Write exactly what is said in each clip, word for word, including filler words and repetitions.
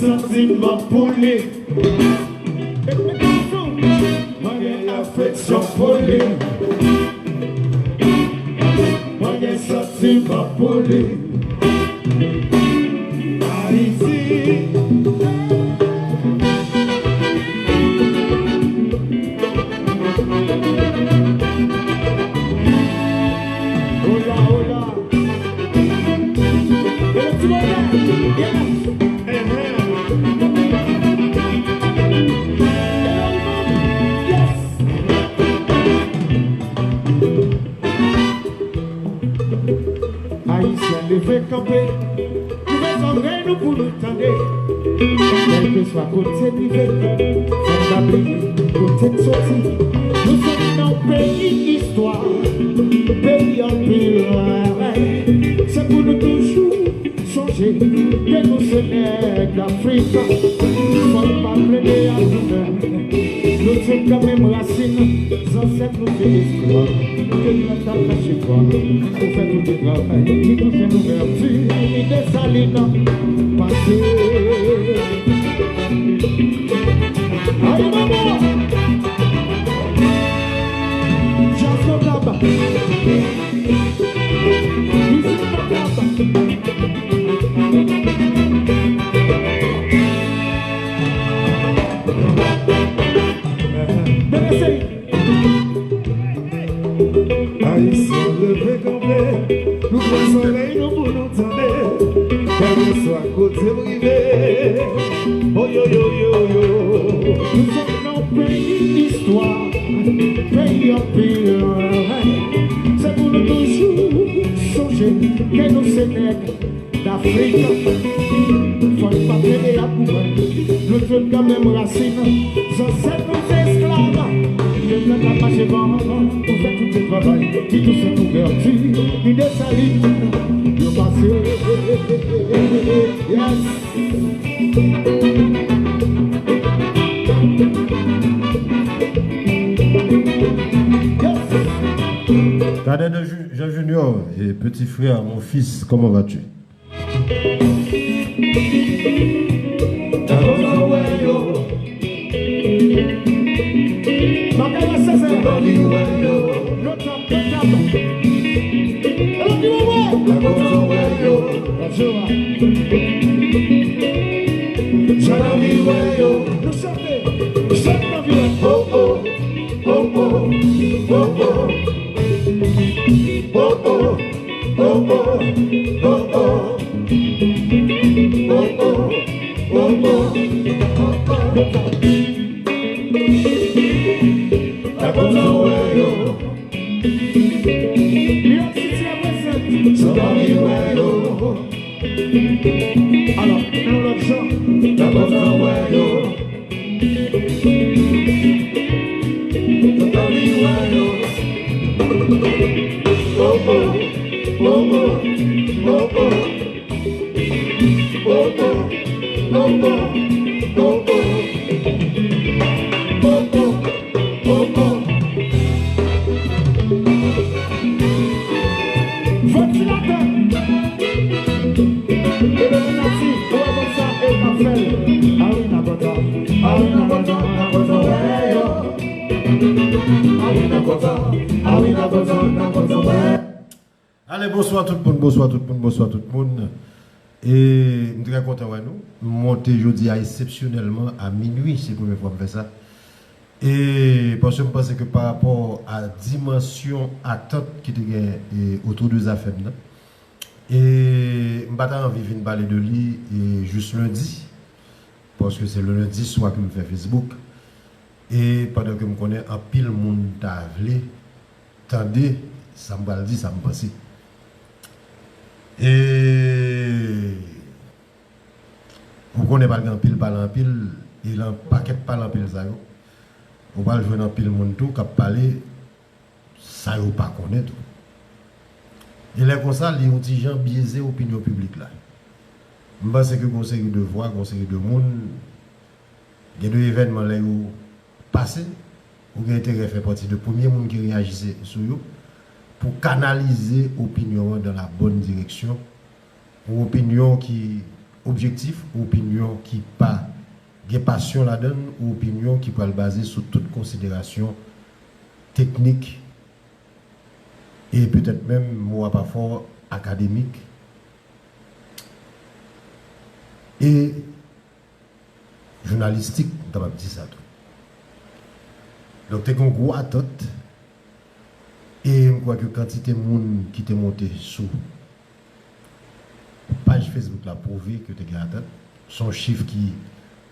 Santiman pou li. Mwen gen afeksyon pou li. Mwen gen santiman pou li. Ayiti. Hola, hola. E le ti bonè. Yeah. Yes. Ayisyen, leve kanpe, ouvè zòrèy nou pou nou tande. Kèlkeswa kote n rive, fò n pa bliye kote n soti. Nou soti nan yon peyi istwa, peyi anpil rèv. Se pou nou toujou sonje ke nou se nèg Dafrik. Fò n pa plede ak nou menm. Nou tout gen menm rasin, zansèt nou se esklav. Ke nou t ap mache fò pou fè tout travay ki touche nou vèti Desalin pase. Ay, manman! Jazz Notab! Mizik Notab! Bebe Sey! Ayisyen, leve kanpe, nou pran solèy nou pou nou tande, kèlkeswa kote m rive. Oh, yo, yo, yo, yo. Nou sot nan peyi istwa, peyi anpil rèv. Se pou nou toujou sonje ke nou se nèg Dafrik. Fò n pa plede ak nou menm. Nou tout gen menm rasin. Zansèt nou se esklav. Ke nou t ap mache fò pou fè tout se travay ki touche nou vèti Desalin yo pase. Yes. Yes. Cadet de Ju- Jean Junior et petit frère, mon fils, comment vas-tu? Bagay la sezè. Notab, notab. Elò ki wè wè. Radyo a. Nou chante. Chante nan viwè. Oh, oh, oh, oh, oh, oh. Oh, oh. Oh, oh, oh, oh. Oh, oh, oh, oh. Dakò, sa wè yo. New York City represent. Sa pa li wè yo. Alò, yon lòt jan. Dakò, sa wè yo. Ventilatè. Iluminati, ou wè konsa, e w k ap fè l. A wi, n a kontan. A wi, n a kontan, n a kontan wè yo. A wi, n a kontan. A wi, n a kontan, n a kontan wè. Ale, bonswa tout moun, bonswa tout moun, bonswa tout moun. E m trè kontan wè nou. M monte jodi a eksepsyonèlman a minui, se premye fwa m fè sa. E paske m panse ke pa rapò a dimansyon atant ki te gen e, otou de Zafèm nan, e m pa ta anvi vin pale de li e, jis lendi, paske se le lendi swa ke m fè Facebook. E pandan ke m konnen anpil moun ta vle tande sa m pral di, sa m panse. E ou konnen pral gen anpil pale anpil, e nan pakèt pale anpil sa yo, ou pral jwenn anpil moun tou k ap pale sa yo pa konnen tou. E lè konsa, li yon ti jan byeze opinyon piblik la. M panse ke gon seri de vwa, gon seri de moun, gen de evènman lè yo pase, ou gen enterè fè pati de premye moun ki reyajise sou yo, pou kanalize opinyon an dan la bòn direksyon, yon opinyon ki objektif, opinyon ki pa gen pasyon ladan l, opinyon ki pral baze sou tout konsiderasyon teknik e petèt menm, mo a pa fò, akademik e jounalistik, m kapab di sa tou. Donk, te gen yon gwo atant, e m kwè ke kantite moun ki te monte sou paj Facebook la pwouve ke te gen atant. Se yon chif ki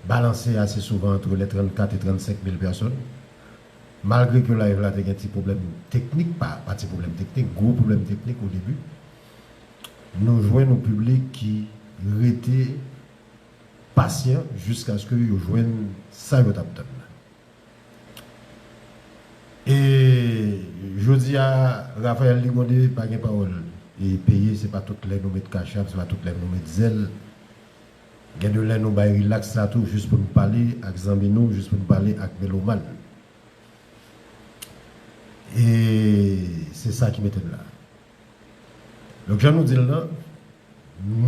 balanse ase souvan antre lè trannkat e trannsenk mil pèsòn. Malgre ke live la te gen ti pwoblèm teknik, pa, pa ti pwoblèm teknik, gwo pwoblèm teknik o debi, nou jwenn yon piblik ki rete pasyan jiskaske yo jwenn sa yo t ap tann la. E jodi a, Raphaël Ligonde pa gen pawòl. E peye, se pa tout lè nou met kachap, se pa tout lè nou met zèl. Gen de lè nou bay rilaks la tou, jis pou n pale ak zanmi nou, jis pou n pale ak melomàn. E se sa ki mete n la. Donk, jan nou di l lan,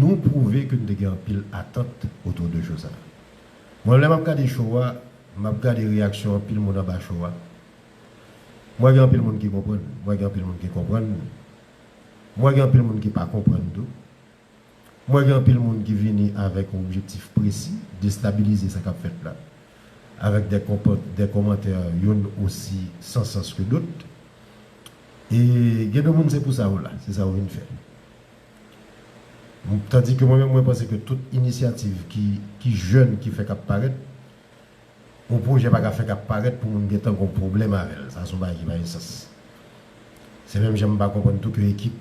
nou pwouve ke n te gen anpil atant otou de cho sa. Mwen, lè m ap gade cho a, m ap gade reyaksyon anpil moun anba cho a. Mwen gen anpil moun ki konprann, mwen gen anpil moun ki konprann, mwen gen anpil moun ki pa konprann tou. Mwen gen anpil moun ki vini avèk yon objektif presi, destabilize sa k ap fèt la, avèk de konpò-, de kòmantè youn osi san sans ke dòt. E gen de moun se pou sa yo la, se sa yo vin fè. Tandike mwen menm, mwen panse ke tout inisyativ ki, ki jèn, ki fèk ap parèt, yon pwojè pa ka fèk ap parèt pou moun gentan gon pwoblèm avè l. Sa se yon bagay ki pa gen sans. Se menm jan m pa konprann tou ke ekip,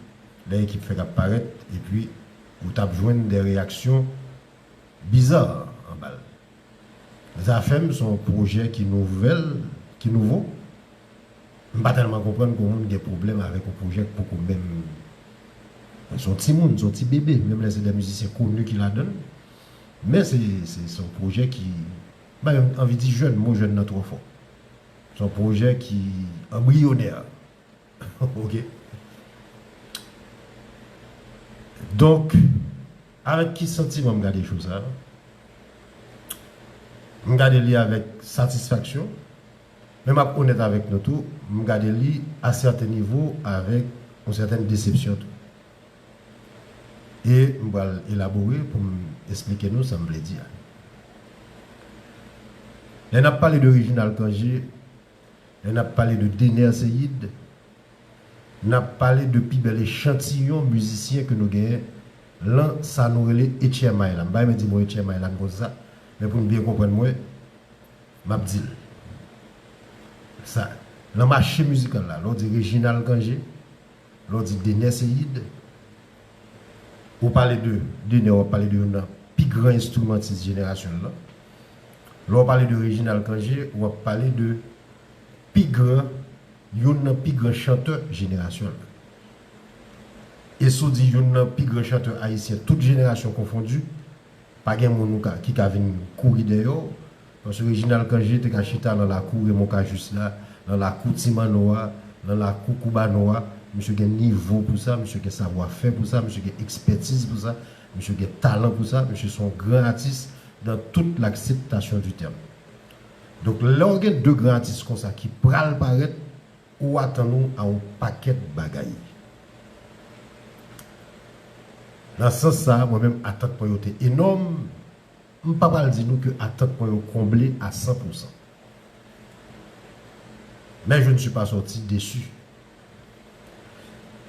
lè ekip fèk ap parèt, epi ou t ap jwenn de reyaksyon biza anba l. Zafèm se yon pwojè ki nouvèl, ki nouvo. M pa tèlman konprann ke yon moun gen pwoblèm avèk yon pwojè k poko menm. Se yon timoun, se yon ti bebe, menm lè se de mizisyen koni ki ladan l. Men se, se, se yon pwojè ki, m pa menm anvi di jèn, mo jèn nan twò fò. Se yon pwojè ki anbriyonè. Ok. Donk, avèk ki santiman m gade cho sa? M gade li avèk satisfaksyon, men m ap onèt avèk nou tou, m gade li a sèten nivo avèk yon sètèn desepsyon tou. E m pral elabore pou m esplike nou sa m vle di a. Lè n ap pale de Reginald Cangé, lè n ap pale de Dener Ceïde, n ap pale de pi bèl echantiyon mizisyen ke nou genyen lan sa nou rele H M I la. M pa renmen di mo H M I la konsa, men pou n byen konprann mwen, m ap di l. Sa, lan mache mizikal la, lè w di Reginald Cangé, lè w di Dener Ceïde, ou pale de Dener, w ap pale de youn nan pi gran enstrimantis jenerasyon l lan. Lè w pale de Reginald Cangé, w ap pale de pi gran, youn nan pi gran chantè jenerasyon l lan. E si w di youn nan pi gran chantè ayisyen, tout jenerasyon konfondi, pa gen moun ou ka, ki ka vin kouri dèyè w. Paske Reginald Cangé te ka chita nan lakou Raymond Cajuste la, nan lakou Ti Manno a, nan lakou Koubano a. Misye gen nivo pou sa, misye gen savwa fè pou sa, misye gen ekspètiz pou sa, misye gen talan pou sa, misye se yon gran atis dans toute l'acceptation du terme. Donk, lè w gen de gran atis konsa ki pral parèt, ou atann ou a yon pakèt bagay. Nan sans sa a, mwen menm, atant mwen yo te enòm. M pa pral di nou ke atant mwen yo konble a san pou san. Men je ne suis pas sorti déçu.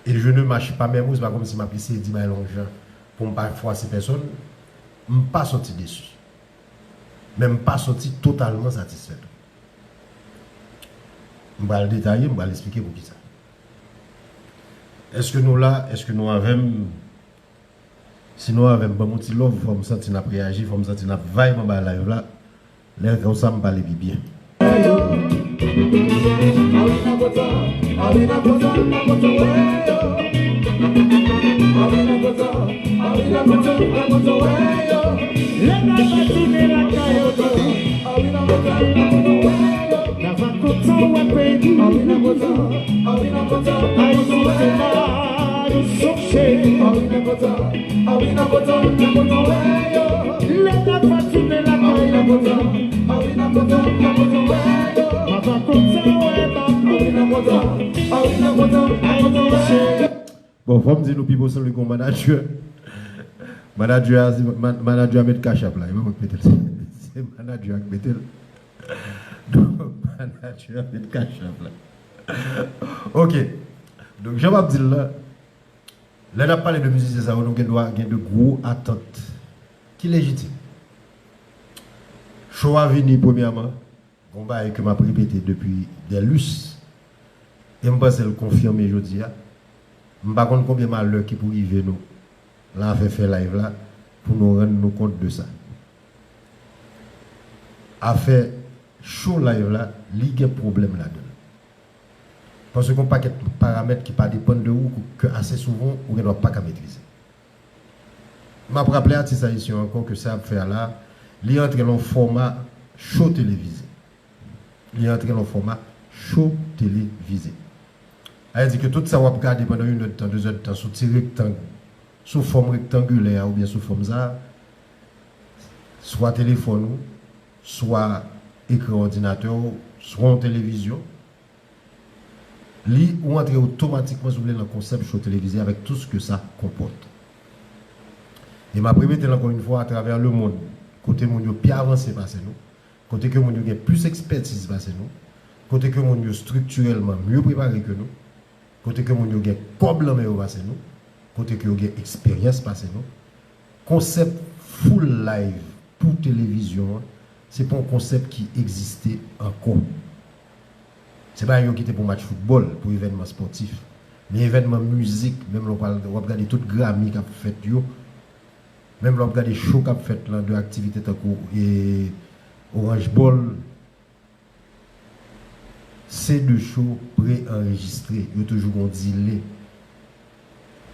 Et je ne mâche pas mes mots, se pa kòmsi m ap eseye di bagay la yon jan pou m pa fwase pèsòn. M pa sòti desi. Men m pa sòti totalman satisfè tou. M pral detaye, m pral esplike poukisa. Èske nou la? Èske nou avè m? Si nou avè m, ban m yon ti love, fò m santi n ap reyaji, fò m santi n ap vibe anba live la. Lè konsa, m pale pi byen. Bon, fò m di nou, Pipo sanble gon manadjè. Manadjè a, se man- manadjè a met cash app la. E pa mwen k mete l. Se manadjè a k mete l. Donk, manadjè a met cash app la. Ok. Donk, jan m ap di l la, lè n ap pale de mizisyen sa yo, nou gen dwa gen de gwo atant ki lejitim. Show a vini, premyèman, gon bagay ke m ap repete depi des lustres, e m panse l konfime jodi a. M pa konn konbyen malè ki pou rive nou, nan afè fè live la, pou nou rann nou kont de sa. Afè show live la, li gen pwoblèm ladan l. Paske gon pakèt paramèt ki pa depann de ou, ke ase souvan, ou gen dwa pa ka metrize. M ap raple atis ayisyen yo ankò ke sa y ap fè a la, li antre nan yon fòma show televize. Li antre nan yon fòma show televize. Sa vle di ke tout sa w ap gade pandan inèdtan, dezèdtan sou ti rektang, sou fòm rektangilè a oubyen sou fòm sa a, swa telefòn ou, swa ekran òdinatè w, swa yon televizyon, li, ou antre otomatikman, si w vle, nan konsèp show televize avèk tout ce que ça comporte. E m ap repete l ankò yon fwa, atravè lemonn, kote moun yo pi avanse pase nou, kote ke moun yo gen plis ekspètiz pase nou, kote ke moun yo estriktirèlman mye prepare ke nou, kote ke moun yo gen kòb nan men yo pase nou, kote ke yo gen eksperyans pase nou, konsèp full live pou televizyon an, se pa yon konsèp ki egziste ankò. Se pa yo ki te pou match foutbòl, pou evènman spòtif. Men evènman mizik, menm lè w pral, w ap gade tout Grammy k ap fèt yo, menm lè w ap gade show k ap fèt lan, de aktivite tankou e, Orange Bowl, se de show pre-anrejistre. Yo toujou gon delay.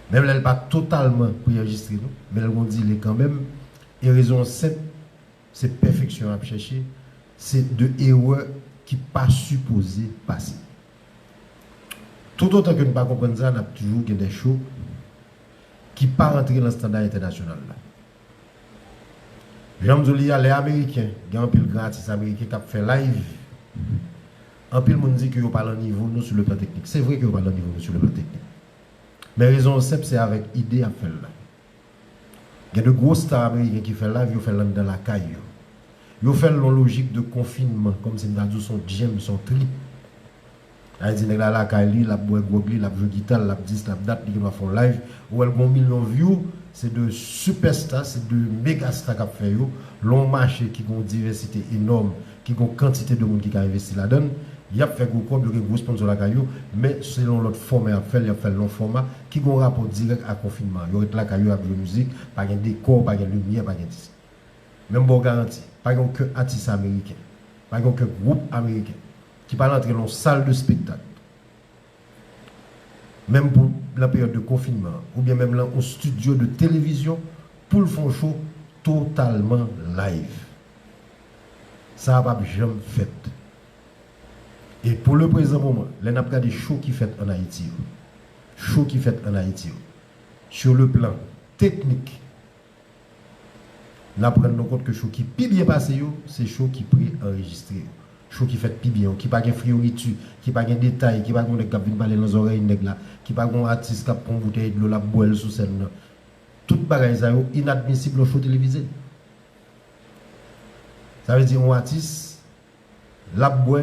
Menm lè l pa totalman pre-anrejistre, non, men l gon delay kanmenm. E rezon an senp, se pèfeksyon y ap chèche, se de erè ki pa sipoze pase. Toutotan ke n pa konprann sa, n ap toujou gen de show ki pa rantre nan estanda entènasyonal la. Jan m di w li a, lè Ameriken, gen anpil gran atis ameriken k ap fè live, anpil moun di ke yo pa lan nivo nou sou le plan teknik. Se vre ke yo pa lan nivo nou sou le plan teknik. Men rezon an senp, se avèk ide y ap fè l la. Gen de gwo star ameriken ki fè live, yo fè l anndan lakay yo. Yo fè l nan lojik de konfinman, kòmsi m ta di w se yon jam, se yon trip. Sa vle di nèg la lakay li, l ap bwè gwòg li, l ap jwe gita l, l ap dis, l ap dat, li gen dwa fè yon live. Ou wè l gen yon milyon view, se de sipèsta, se de megasta k ap fè yo. Lè yon mache ki gen yon divèsite enòm, ki gen yon kantite de moun ki ka envesti ladan l, y ap fè gwo kòb, yo gen gwo sponsò lakay yo, men se yon lòt fòma y ap fè l, y ap fè l nan yon fòma ki gen yon rapò dirèk a konfinman an. Yo ret lakay yo, y ap jwe mizik, pa gen dekò, pa gen limyè, pa gen disi. Men m ba w garanti, pa gen okenn atis ameriken, pa gen okenn gwoup ameriken ki pral antre nan yon sal de spektak, menm pou lan peryòd de konfinman an, oubyen menm lan yon estidyo de televizyon, pou l fè yon show totalman live. Sa a p ap janm fèt. E pou le prezan moman, lè n ap gade show ki fèt ann Ayiti yo, show ki fèt ann Ayiti yo, sur le plan teknik, n ap rann nou kont ke show ki pi byen pase yo, se show ki pre-anrejistre yo. Show ki fèt pi byen yo, ki pa gen floriti, ki pa gen detay, ki pa gen yon nèg k ap vin pale nan zòrèy nèg la, ki pa gen yon atis k ap pran yon boutèy dlo, l ap bwè l sou sèn nan. Tout bagay sa yo inadmisib nan show televize. Sa vle di yon atis, l ap bwè,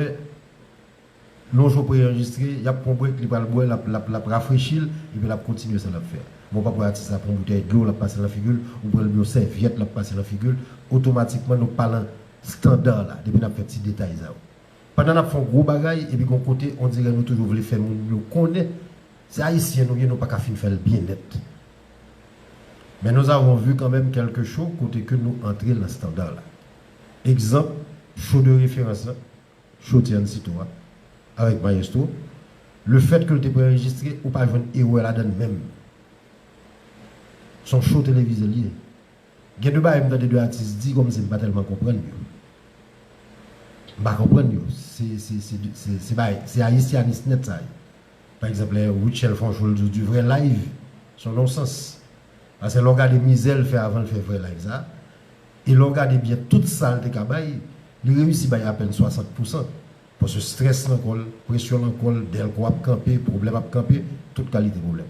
nan yon show pre-anrejistre, y ap pran brek, li pral bwè, l ap, l ap, l ap rafrechi l, epi l ap kontinye sa l ap fè a. Men w p ap wè atis la pran boutèy dlo, l ap pase nan figi l, ou pran l yon sèvyèt, l ap pase nan figi l, otomatikman nou pa lan estanda la, depi n ap fè ti detay sa yo. Pandan n ap fè yon gwo bagay, epi gon kote, on dirè nou toujou vle fè moun yo konnen, se ayisyen nou ye, nou pa ka fin fè l byen nèt. Men nous avons vu quand même quelques shows kote ke nou antre lan estanda la. Egzanp, show de referans lan, show Tiancito a, avèk Maestro, le fèt ke l te pre-anrejistre, ou pa jwenn erè ladan l menm. Se yon show televize l ye. Gen de bagay m tande de atis di kòmsi m pa tèlman konprann yo. M pa konprann yo. Se, se, se, se, se bagay, se ayisyanis nèt sa ye. Pa egzanp, lè Rutshelle fè yon show, l di w du vrai live, se yon nonsans. Paske lè w gade mizè l fè avan l fè vrè live sa, e lè w gade byen tout sa l te ka bay, li reyisi bay apèn swasant pousan. Paske strès lan kò l, presyon lan kò l, dèlko ap kanpe, pwoblèm ap kanpe, tout kalite pwoblèm.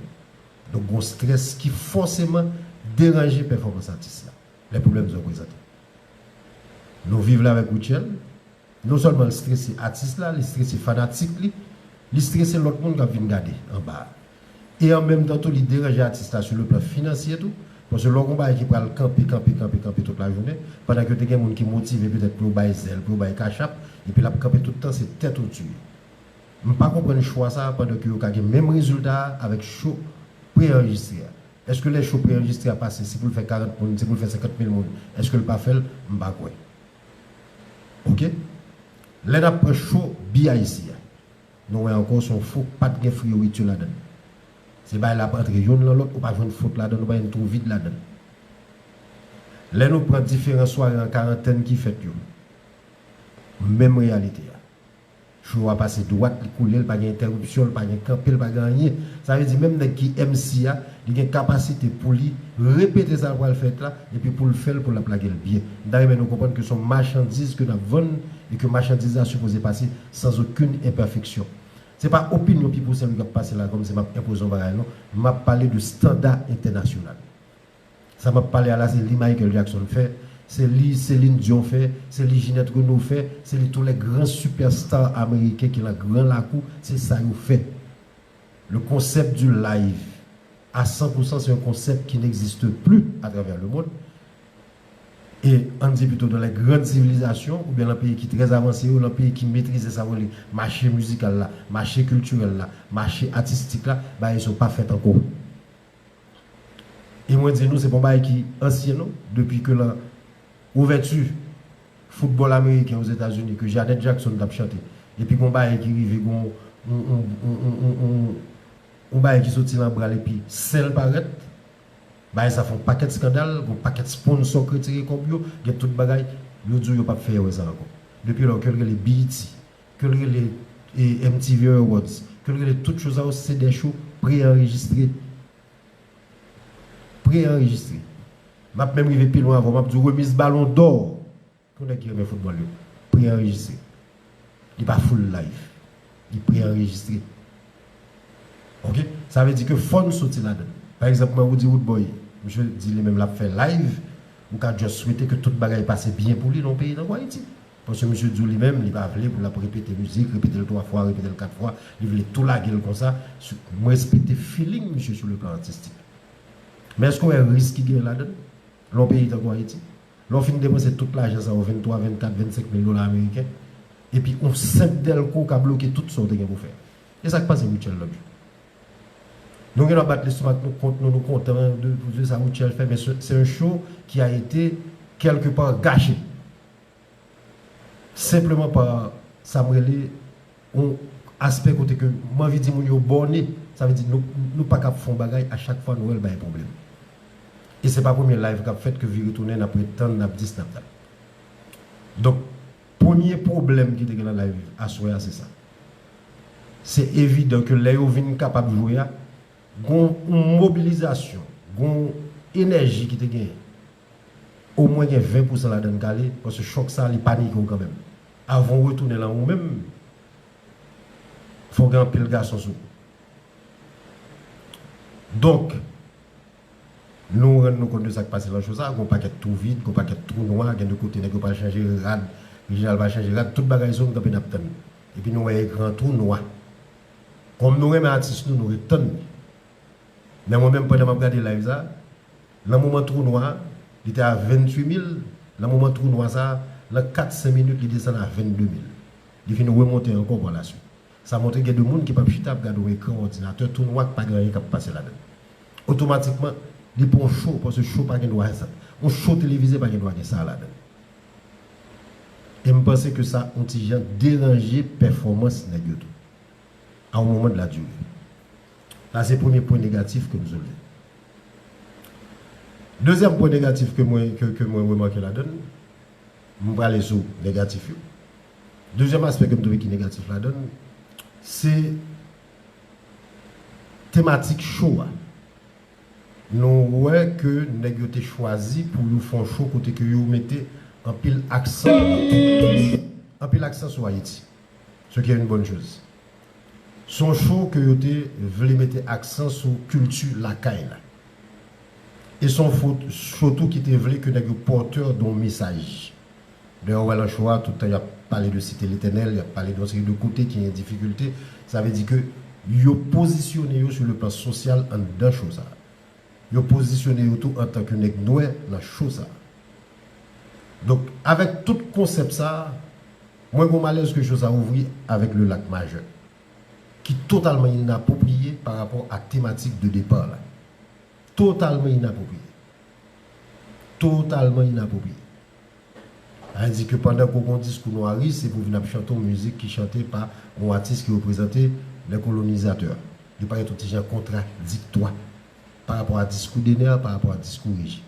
Donk, gon strès ki fòseman deranje pèfòmans atis la. Lè pwoblèm sa yo prezante. Nou viv la avèk Rutshelle. Non sèlman l strese atis la, li strese fanatik li, li strese lòt moun k ap vin gade anba a. E an menm tan tou, li deranje atis la sou le plan finansye tou, paske lè w gon bagay ki pral kanpe, kanpe, kanpe, kanpe tout lajounen, pandan ke te gen moun ki motive petèt pou yo bay zèl, pou yo bay kachap, epi l ap kanpe tout tan, se tèt ou tiye. M pa konprann chwa sa a pandan ke yo ka gen menm rezilta a avèk cho pre-anrejistre a. Èske lè cho pre-anrejistre a pase, se pou l fè karant moun, se pou l fè senkant mil moun, èske l pa fè l? M pa kwè. Oke? Lè n ap pran cho B I C a, nou wè ankò se yon fo, pa t gen fri yo retire ladan l. Se bagay la ap antre youn lan lòt, ou pa jwenn fot ladan l, ou pa jwenn twou vid ladan l. Lè nou pran diferan sware an karantèn ki fèt yo, menm reyalite a. Cho a pase dwat, li koule, li pa gen entèripsyon, li pa gen kanpe, li pa gen anyen. Sa vle di menm nèg ki M C a, li gen kapasite pou li repete sa l pral fè la, epi pou l fè l, pou l ap lage l byen. M ta renmen nou konprann ke se yon machandiz ke n ap vann e ke machandiz la sipoze pase sans aucune imperfection. Se pa opinyon Pipo Saint Louis k ap pase la kòmsi m ap enpoze yon bagay non. M ap pale de standa entènasyonal. Sa m ap pale a la, se li Michael Jackson fè, se li Céline Dion fè, se li Ginette Renault fè, se li tous les grands superstars américains ki nan gran lakou, se sa yo fè. Le concept du live, à cent pour cent, c'est un concept qui n'existe plus à travers le monde. E ann di pito dans les grandes civilisations, oubyen nan peyi ki trè avanse yo, nan peyi ki metrize sa yo rele mache mizikal la, mache kiltirèl la, mache atistik la, bagay sa yo pa fèt ankò. E mwen di nou, se pa yon bagay ki ansyen non, depi ke lan ouvèti foutbòl ameriken Ozetazini, ke Janet Jackson t ap chante, epi gon bagay ki rive, gon yon, yon, yon, yon, yon, yon, yon bagay ki soti lan bra l epi sèl parèt, bagay sa fè yon pakèt eskandal, gon pakèt sponsò k retire kòb yo, gen tout bagay, yo di w yo p ap fè erè sa ankò. Depi lò, ke l rele B E T, ke l rele, e, M T V Awards, ke l rele tout cho sa yo, se de cho pre-anrejistre. Pre-anrejistre. M ap menm rive pi lwen avè w, m ap di w remiz Balon dò pou nèg ki renmen foutbòl yo. Pre-anrejistre. Li pa full live. Li pre-anrejistre. Oke? Sa vle di ke fò n soti ladan l. Pa egzanp, mwen, Roody Roodboy, misye di li menm l ap fè live, ou ka just swete ke tout bagay pase byen pou li nan yon peyi tankou Ayiti. Paske misye di w li menm, li pa vle pou l ap repete mizik, repete l twa fwa, repete l kat fwa, li vle tou lage l konsa. Sou, mwen respekte feeling misye sou le plan atistik. Men èske w wè risk ki genyen ladan l? Lan yon peyi tankou Ayiti, lè w fin depanse tout lajan sa yo, venntwa, vennkat, vennsenk mil dola ameriken, epi yon senp dèlko ka bloke tout sa w te gen pou fè. E sa k pase Rutshelle lòt jou. Nou gen dwa bat lestomak nou kont nou, nou kontan de, de sa Rutshelle fè, men se, se yon cho ki a ete kèlke pa gache. Senpleman pa sa m rele yon aspè kote ke m anvi di moun yo bòne, sa vle di nou, nou pa ka ap fè yon bagay a chak fwa nou wè l bay pwoblèm. E se pa premye live k ap fèt ke vire tounen n ap ret tann, n ap dis, n ap dat. Donk, premye pwoblèm ki te gen nan live aswè a se sa. Se evidan ke lè yo vin kapab jwe a, gon yon mobilizasyon, gon enèji ki te genyen. Omwen gen ven pousan ladan l k ale, paske chòk sa a, li panike w kanmenm. Avan w retounen lan ou menm, fò w gen anpil gason sou ou. Donk, nou rann nou kont de sa k pase lan cho sa a, gon pakèt twou vid, gon pakèt twou nwa, gen de kote nèg yo pral chanje rad, Reginald pral chanje rad, tout bagay sou n kanpe n ap tann. Epi nou wè ekran an tou nwa. Kòm nou renmen atis nou, nou ret tann li. Men mwen menm, pandan m ap gade live sa, lan moman twou nwa a, li te a venntuit mil, lan moman twou nwa sa a, lan kat senk minit, li desann a vennde mil. Li vin remonte ankò pa la swit. Sa montre gen de moun ki p ap chita ap gade yon ekran, yon òdinatè tou nwa k pa gen anyen k ap pase ladan l. Otomatikman, li pran yon cho, paske cho pa gen dwa sa. Yon cho televize pa gen dwa gen sa ladan l. E m panse ke sa yon ti jan deranje pèfòmans nèg yo tou. A yon moman de la dire. Sa se premye pwen negatif ke m soulve. Dezyèm pwen negatif ke mwen, ke, ke mwen remake ladan l, m prale sou negatif yo. Dezyèm aspè ke m twouve ki negatif ladan l, se tematik cho a. Nou wè ke nèg yo te chwazi pou yo fè yon cho kote ke yo mete anpil aksan, anpil aksan sou Ayiti. Ce qui est une bonne chose. Se yon show ke yo te vle mete aksan sou kilti lakay la. E se yon fo- show tou ki te vle ke nèg yo pòtè de yon mesaj. Dayè, ou wè nan show a, tout tan y ap pale de Site Letènèl, y ap pale de yon seri de kote ki gen difikilte. Sa vle di ke yo pozisyone yo sou le plan sosyal anndan show sa. Yo pozisyone yo tou antanke nèg nwè nan show sa. Donk, avèk tout konsèp sa, mwen gen malèz ke show sa ouvri avèk le lac majeur, ki totalman inapwopriye pa rapò a tematik de depa la. Totalman inapwopriye. Totalman inapwopriye. Sa vle di ke pandan ke w gen yon diskou nwaris, epi w vin ap chante yon mizik ki chante pa yon atis ki reprezante lè kolonizatè. Li parèt yon ti jan kontradiktwa pa rapò a diskou Dener, pa rapò a diskou Reji.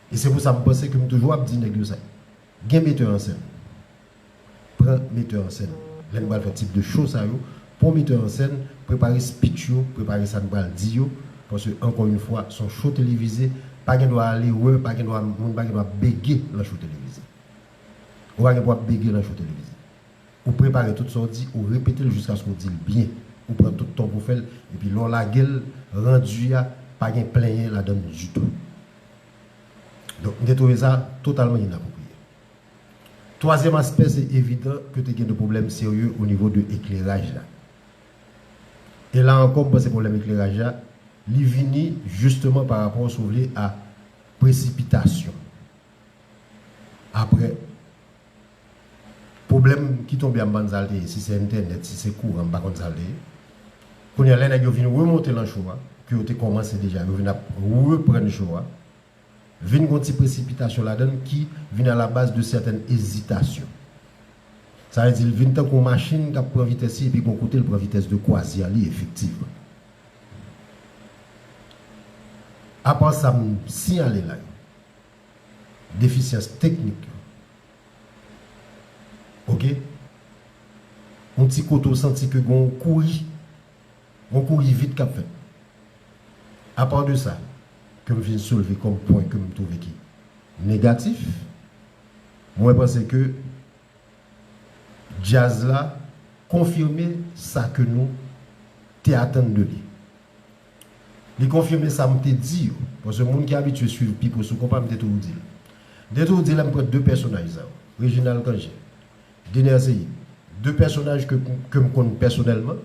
E se pou sa m panse ke m toujou ap di nèg yo sa. Gen metè an sèn. Pran metè an sèn. Lè n pral fè tip de show sa yo, pran metè an sèn, prepare speech yo, prepare sa n pral di yo, paske ankò yon fwa, se yon show televize, pa gen dwa ale wè, pa gen dwa, moun pa gen dwa bege nan show televize. Ou pa gen dwa bege nan show televize. Ou prepare tout sa w di, ou repete l jiskaske w di l byen. Ou pran tout tan pou w fè l, epi lè w lage l, randi a, pa gen plenyen ladan l ditou. Donk, m te twouve sa totalman inapwopriye. Twazyèm aspè, se evidan ke te gen de pwoblèm serye o nivo de ekleraj la. E la ankò, m panse pwoblèm ekleraj la, li vini jisteman pa rapò, si w vle, a presipitasyon. Apre, pwoblèm ki tonbe a, m pa konn sa l te ye, si se entènèt, si se kouran, m pa konn sa l te ye. Kounye a, lè nèg yo vin remonte nan show a, ke yo te kòmanse deja, yo vin ap reprann show a, vin gen yon ti presipitasyon ladan l ki vin a la baz de sètèn ezitasyon. Sa vle di, l vin tankou yon machin k ap pran vitès li, epi gen yon kote l pran vitès de kwazi a li, efektivman. Apa sa m siyale la yo, defisyans teknik yo. Oke? Yon ti kote w santi ke gen yon kouri, yon kouri vit k ap fèt. Apa de sa, ke m fin soulve kòm pwen ke m twouve ki negatif, mwen panse ke djaz la konfime sa ke nou te atann de li. Li konfime sa m te di yo. Paske moun ki abitye swiv Pipo sou konpa, m te toujou di l. M te toujou di lè m pran de pèsonaj sa yo, Reginald Cangé, Dener Ceïde, de pèsonaj ke, ke m konn pèsonèlman,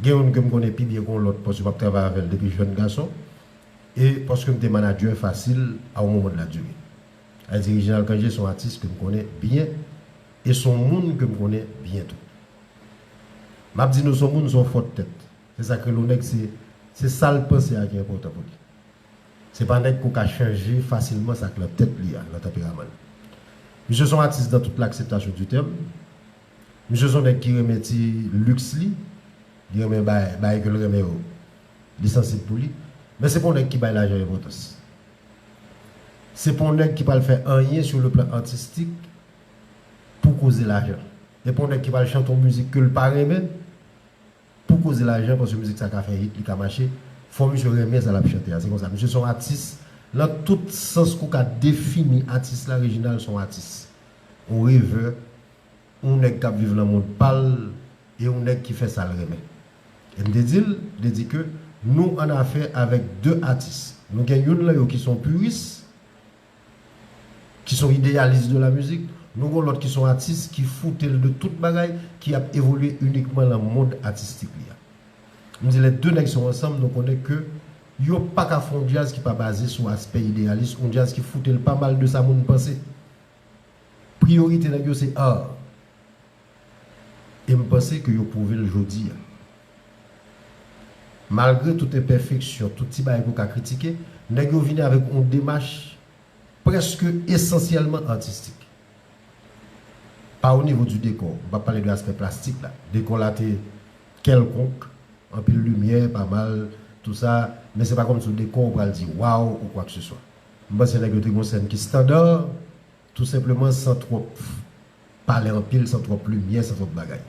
gen youn ke m konnen pi byen ke yon lòt, paske m ap travay avè l depi jèn gason, e paske m te manadjè Fasil a yon moman de la dire. Sa vle di, Reginald Cangé se yon atis ke m konnen byen, e se yon moun ke m konnen byen tou. M ap di nou se yon moun, se yon fòt tèt. Se sa k rele yon nèg, se, se sa l panse a ki enpòtan pou li. Se pa nèg ke w ka chanje fasilman sa k nan tèt li a, nan tanperaman l. Misye se yon atis dans toute l'acceptation du terme. Misye se yon nèg ki renmen ti liks li. Li renmen bay, bay ke l renmen yo. Li sansib pou li. Men se pa yon nèg ki bay lajan enpòtans. Se pa yon nèg ki pral fè anyen sur le plan artistique pou koze lajan. E pa yon nèg ki pral chante yon mizik ke l pa renmen pou koze lajan, paske mizik sa ka fè hit, li ka mache. Fò misye renmen sa l ap chante a. Se konsa. Misye se yon atis. Nan tout sans ke w ka defini atis la, Reginald se yon atis. Yon revè, yon nèg k ap viv nan mond pa l, e yon nèg ki fè sa l renmen. E m te di l, m te di ke nou an afè avèk de atis. Nou gen youn lan yo ki se yon piris, ki se yon ideyalis de la mizik, nou gen lòt ki se yon atis ki foute l de tout bagay, ki ap evolye inikman nan mond atistik li a. M di lè de nèg sa yo ansanm, nou konnen ke yo pa ka fè yon djaz ki pa baze sou aspè ideyalis, yon djaz ki foute l pa mal de sa moun panse. Priyorite nèg yo se art. E m panse ke yo pwouve l jodi a. Malgre tout enpèfeksyon, tout ti bagay ke w ka kritike, nèg yo vini avèk yon demach prèske esansyèlman atistik. Pa o nivo di dekò, m p ap pale de aspè plastik la. Dekò la te kèlkonk, anpil limyè, pa mal, tou sa, men se pa kòmsi yon dekò ou pral di waw ou kwakeseswa. M panse nèg yo te gen yon sèn ki estanda, tou senpleman san twòp pale anpil, san twòp limyè, san twòp bagay.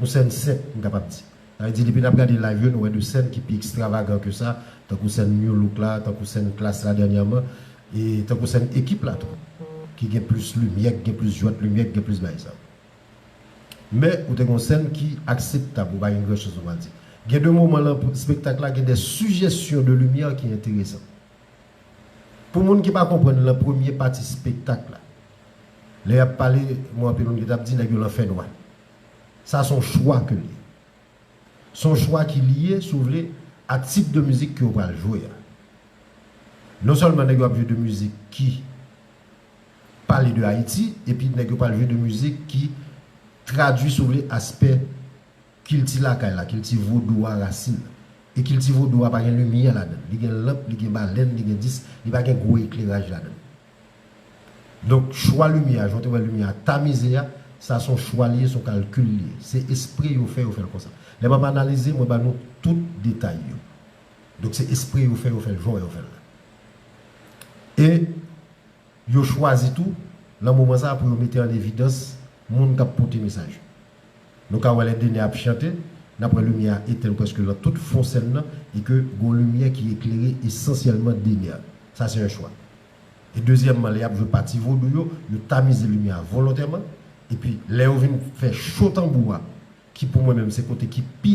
Yon sèn senp, m kapab di. Sa vle di, depi n ap gade live yo, nou wè de sèn ki pi ekstravagan ke sa, tankou sèn New Look la, tankou sèn Klass la dènyèman, e tankou sèn Ekip la tou, ki gen plis limyè, ki gen plis jwèt limyè, ki gen plis bagay sa. Men ou te gen yon sèn ki akseptab, ou pa gen gran choz ou pral di. Gen de moman nan espektak la, gen de sijesyon de limyè ki enteresan. Pou moun ki pa konprann lan premye pati espektak la, lè y ap pale, mwen anpil moun ki t ap di nèg yo lan fènwa. Sa se yon chwa ke l ye. Se yon chwa ki lye, si w vle, a tip de mizik ke yo pral jwe a. Non sèlman nèg yo ap jwe de mizik ki pale de Ayiti, epi nèg yo pral jwe de mizik ki tradui, si w vle, aspè kilti lakay la, kilti vodou a, rasin. E kilti vodou a pa gen limyè ladan l. Li gen lanp, li gen balèn, li gen dis, li pa gen gwo ekleraj ladan l. Donk, chwa limyè a, jan w te wè limyè a tamize a, sa se yon chwa li ye, se yon kalkil li ye. Se espre yo fè, yo fè l konsa. Lè m ap analize, mwen ba nou tout detay yo. Donk, se espre yo fè, yo fè l jan yo fè l la. E yo chwazi tou, nan moman sa a, pou yo mete an evidans moun k ap pote mesaj yo. Nou ka wè lè Dener ap chante, n ap wè limyè a etenn prèske nan tout fon sèn nan, e ke gon limyè ki eklere esansyèlman Dener. Sa se yon chwa. E dezyèmman, lè y ap jwe pati vodou yo, yo tamize limyè a volontèman, epi lè yo vin fè cho tanbou a, ki pou mwen menm se kote ki pi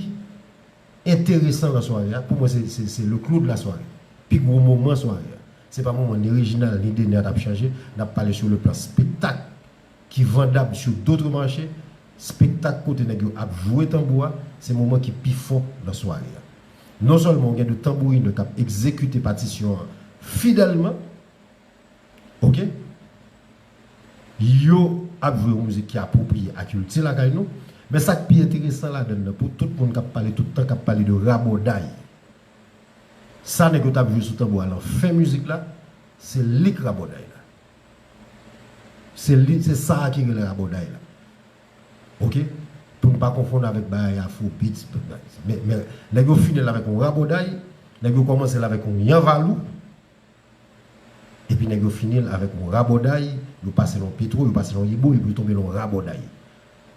enteresan nan sware a, pou mwen se, se, se le clou de la soirée. Pi gwo moman sware a. Se pa moman ni Reginald ni Dener t ap chanje, n ap pale sur le plan spektak ki vandab sur d'autres marchés, spektak kote nèg yo ap jwe tanbou a, se moman ki pi fò nan sware a. Non sèlman w gen de tanbourinè k ap egzekite patisyon an fidèlman, oke, yo ap jwe yon mizik ki apwopriye a kilti lakay nou, men sa k pi enteresan ladan l nan, pou tout moun k ap pale tout tan, k ap pale de rabòday, sa nèg yo t ap jwe sou tanbou a lan fen mizik la, se li k rabòday la. Se li, se sa a ki rele rabòday la. Oke? Pou n pa konfonn avèk bagay afrobeats, men, men nèg yo fini l avèk yon rabòday, nèg yo kòmanse l avèk yon yanvalou, epi nèg yo fini l avèk yon rabòday, yo pase l yon petwo, yo pase l yon yibo, epi yo tonbe l yon rabòday.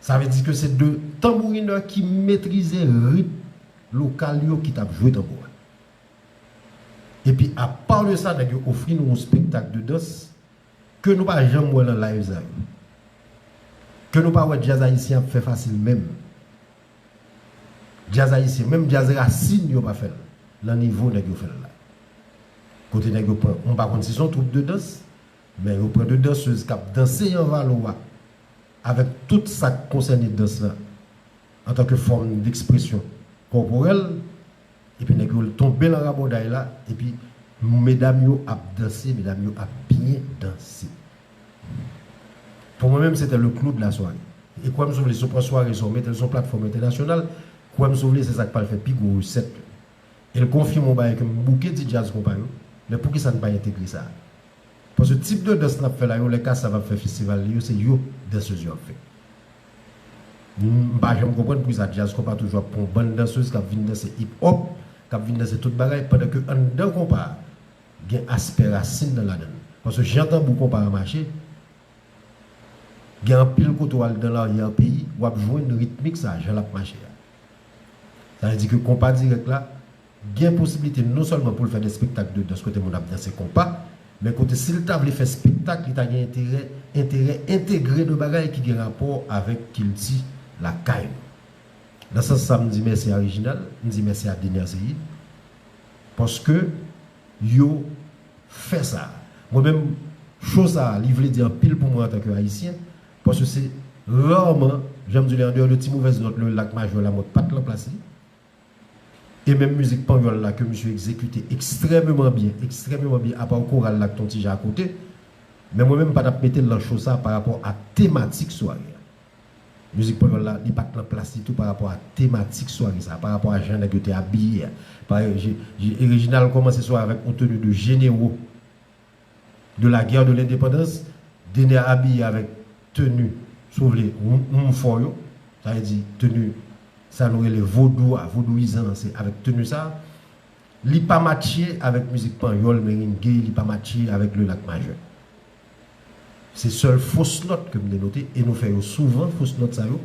Sa vle di ke se de tanbourinè ki metrize ritm lokal yo ki t ap jwe tanbou a. Epi, apa de sa, nèg yo ofri nou yon spektak de dans ke nou pa janm wè nan live sa yo. Ke nou pa wè djaz ayisyen ap fè fasil menm. Djaz ayisyen, menm djaz rasin yo pa fè l nan nivo nèg yo fè l la. Kote nèg yo pran, m pa konn si se yon twoup de dans, men yo pran de dansèz k ap danse yanvalou a avèk tout sa k konsène dans la antanke fòm dekspresyon kòporèl, epi nèg yo tonbe nan rabòday la, epi medam yo ap danse, medam yo ap byen danse. Pou mwen menm, se te le clou de la soirée. E kwè m si w vle, si w pran sware sa, w mete l sou yon platfòm entènasyonal, kwè m si w vle, se sa k pral fè pi gwo resèt yo. E l konfime yon bagay ke m bouke di djaz konpa yo, men poukisa n pa entegre sa? Paske tip de dans n ap fè la yo, lè Kassav ap fè festival li yo, se yo dansèz yo ap fè. M pa janm konprann poukisa djaz konpa toujou ap pran yon bann dansèz k ap vin danse hip hop, k ap vin danse tout bagay, pandan ke anndan konpa a, gen aspè rasin nan ladan l. Paske jan tanbou konpa a mache, gen anpil kote w al nan laryè peyi, w ap jwenn ritmik sa, jan l ap mache a. Sa vle di ke konpa dirèk la, gen posiblite non sèlman pou l fè de spektak de dans kote moun ap danse konpa, men kote si l ta vle fè spektak, li ta gen enterè, enterè entegre de bagay ki gen rapò avèk kilti lakay nou. Nan sans sa, m di mèsi a Reginald, m di mèsi a Dener Ceïde, paske yo fè sa. Mwen menm, cho sa, li vle di anpil pou mwen antanke Ayisyen, paske se raman, jan m di w, an deyò de Ti Movèz Nòt, le Lak Majè la, mwen pa t lan plas li. E menm mizik panyòl la ke misye egzekite ekstrèmeman byen, ekstrèmeman byen, apa koral la ki t on ti jan akote. Men mwen menm, m pa t ap mete l lan cho sa pa rapò a tematik sware a. Mizik panyòl la, li pa t lan plas li tou pa rapò a tematik sware sa, pa rapò a jan nèg yo te abiye a. Pa, Reginald kòmanse sware avèk yon teni de généraux de la guerre de l'indépendance, Dener abiye avèk teni, si w vle, yon, yon fò yo, sa vle di teni, sa nou rele vodou a, vodouyizan an, se avèk teni sa. Li pa matche avèk mizik panyòl, merengue, li pa matche avèk le Lak Majè. Se sèl fos nòt ke m te note, e nou fè yo souvan, fos nòt sa yo,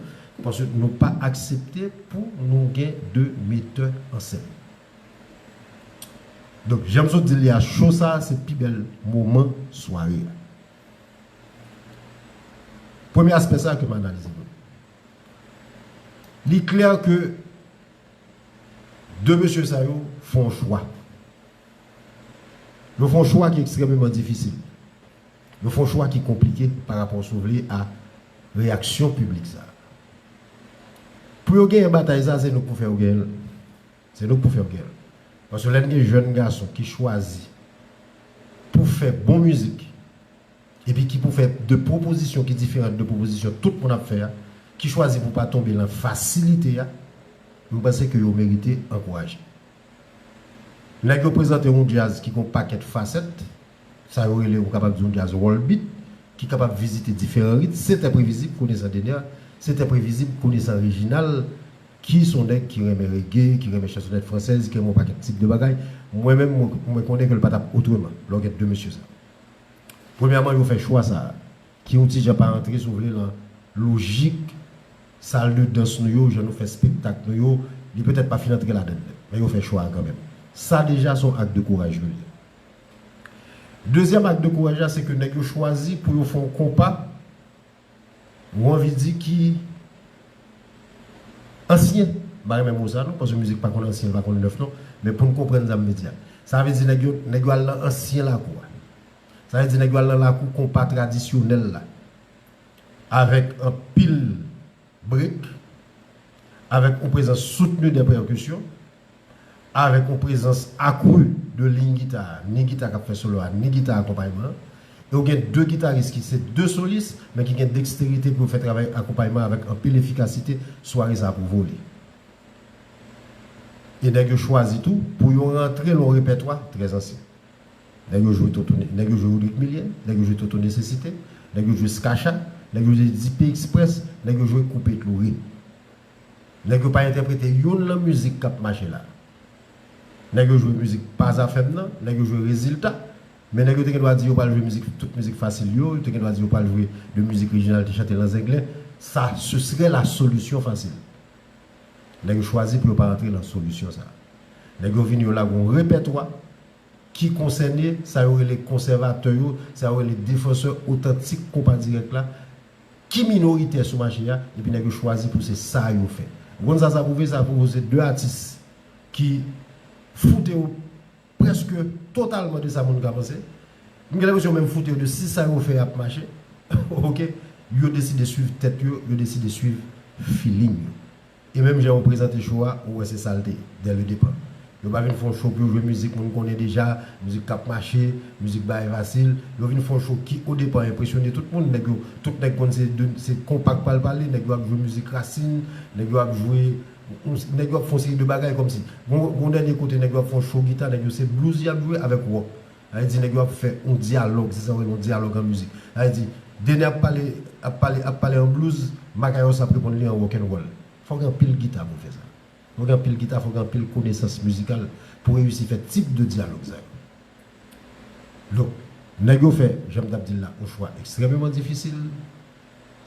paske nou pa aksepte pou nou gen de metè an sèn. Donk, jan m sot di l ye a, cho sa a, se pi bèl moman sware a. Premye aspè sa a ke m analize pou nou. Li klè ke de mesye sa yo fè yon chwa. Yo fè yon chwa ki ekstrèmeman difisil. Yo fè yon chwa ki konplike pa rapò, si w vle, a reyaksyon piblik sa. Pou yo genyen batay sa, se nou k pou fè yo genyen l. Se nou k pou fè yo genyen l. Paske lè n gen jèn gason ki chwazi pou fè bon mizik, epi ki pou fè de pwopozisyon ki diferan de pwopozisyon tout moun ap fè a, ki chwazi pou pa tonbe nan fasilite a, m panse ke yo merite ankouraje. Nèg yo prezante yon djaz ki gon pakèt fasèt, sa yo rele, ou kapab di yon djaz world beat, ki kapab vizite diferan rit, se trè previzib konesan Dener, se trè previzib konesan Reginald, ki se yon nèg ki renmen reggae, ki renmen chansonèt fransèz, ki renmen yon pakèt tip de bagay. Mwen menm, mwen, mwen konnen ke l pa t ap otreman, lè w gen de mesye sa. Premyèman, yo fè chwa sa a, ki yon ti jan pa rantre, si w vle, nan lojik sal de dans nou yo, jan nou fè espektak nou yo, li petèt pa fin antre ladan l nèt, men yo fè chwa a kanmenm. Sa deja se yon ak de kouraj yo ye. Dezyèm ak de kouraj la, se ke nèg yo chwazi pou yo fè yon konpa, ou anvi di ki ansyen. M pa renmen mo sa non, paske mizik pa konn ansyen, li pa konn nèf non, men pou n konprann sa m vle di a. Sa vle di nèg yo, nèg yo al nan ansyen lakou a. Sa vle di nèg yo al nan lakou konpa tradisyonèl la, avèk anpil brek, avèk yon prezans soutni de pèkisyon, avèk yon prezans akri de liy gita, ni gita k ap fè solo a, ni gita akonpayman an. E w gen de gitaris ki se de solis, men ki gen deksterite pou yo fè travay akonpayman avèk anpil efikasite, sware sa a pou vole. E nèg yo chwazi tou pou yo rantre nan yon repètwa trè ansyen. Nèg yo jwe Toto, nèg yo jwe Rodrigue Milien, nèg yo jwe Toto Necessité, nèg yo jwe Skacha, nèg yo jwe D P Express, nèg yo jwe Koupe Tloure. Nèg yo pa entèprete youn nan mizik k ap mache la. Nèg yo jwe mizik pa zafè m nan, nèg yo jwe rezilta, men nèg yo te gen dwa di yo pral jwe mizik, tout mizik fasil yo, yo te gen dwa di yo pral jwe de mizik Reginald te chante nan Zenglen. Sa, ce serait la solution facile. Nèg yo chwazi pou yo pa rantre nan solisyon sa. Nèg yo vini, yo lage yon repètwa ki konsène sa yo rele konsèvatè yo, sa yo rele defansè otantik konpa dirèk la, ki minoritè sou mache a, epi nèg yo chwazi pou se sa yo fè. Ou konn sa sa pwouve? Sa pwouve se de atis ki foute yo prèske totalman de sa moun ka panse. M gen lenpresyon menm foute yo de si sa yo fè ap mache. Oke? Yo deside swiv tèt yo, yo deside swiv feeling yo. E menm jan yo prezante cho a, ou wè se sa l te ye, dès le départ. Yo pa vin fè yon cho pou yo jwe mizik moun konnen deja, mizik k ap mache, mizik bagay fasil. Yo vin fè yon cho ki, o depa, enpresyone tout moun. Nèg yo, tout nèg konn se de, se konpa k pral pale, nèg yo ap jwe mizik rasin, nèg yo ap jwe, nèg yo ap fè yon seri de bagay kòmsi. Gon, gon dènye kote, nèg yo ap fè yon cho gita, nèg yo se blues y ap jwe avèk rock. Sa vle di nèg yo ap fè yon dyalòg, se sa yo rele yon dyalòg an mizik. Sa vle di, Dener ap pale, ap pale, ap pale an blues, Makayòs ap reponn li an rock'n'roll. Fò gen anpil gita pou fè sa. Fò gen anpil gita, fò gen anpil konesans mizikal pou reyisi fè tip de dyalòg sa yo. Donk, nèg yo fè, jan m t ap di l la, yon chwa ekstrèmeman difisil.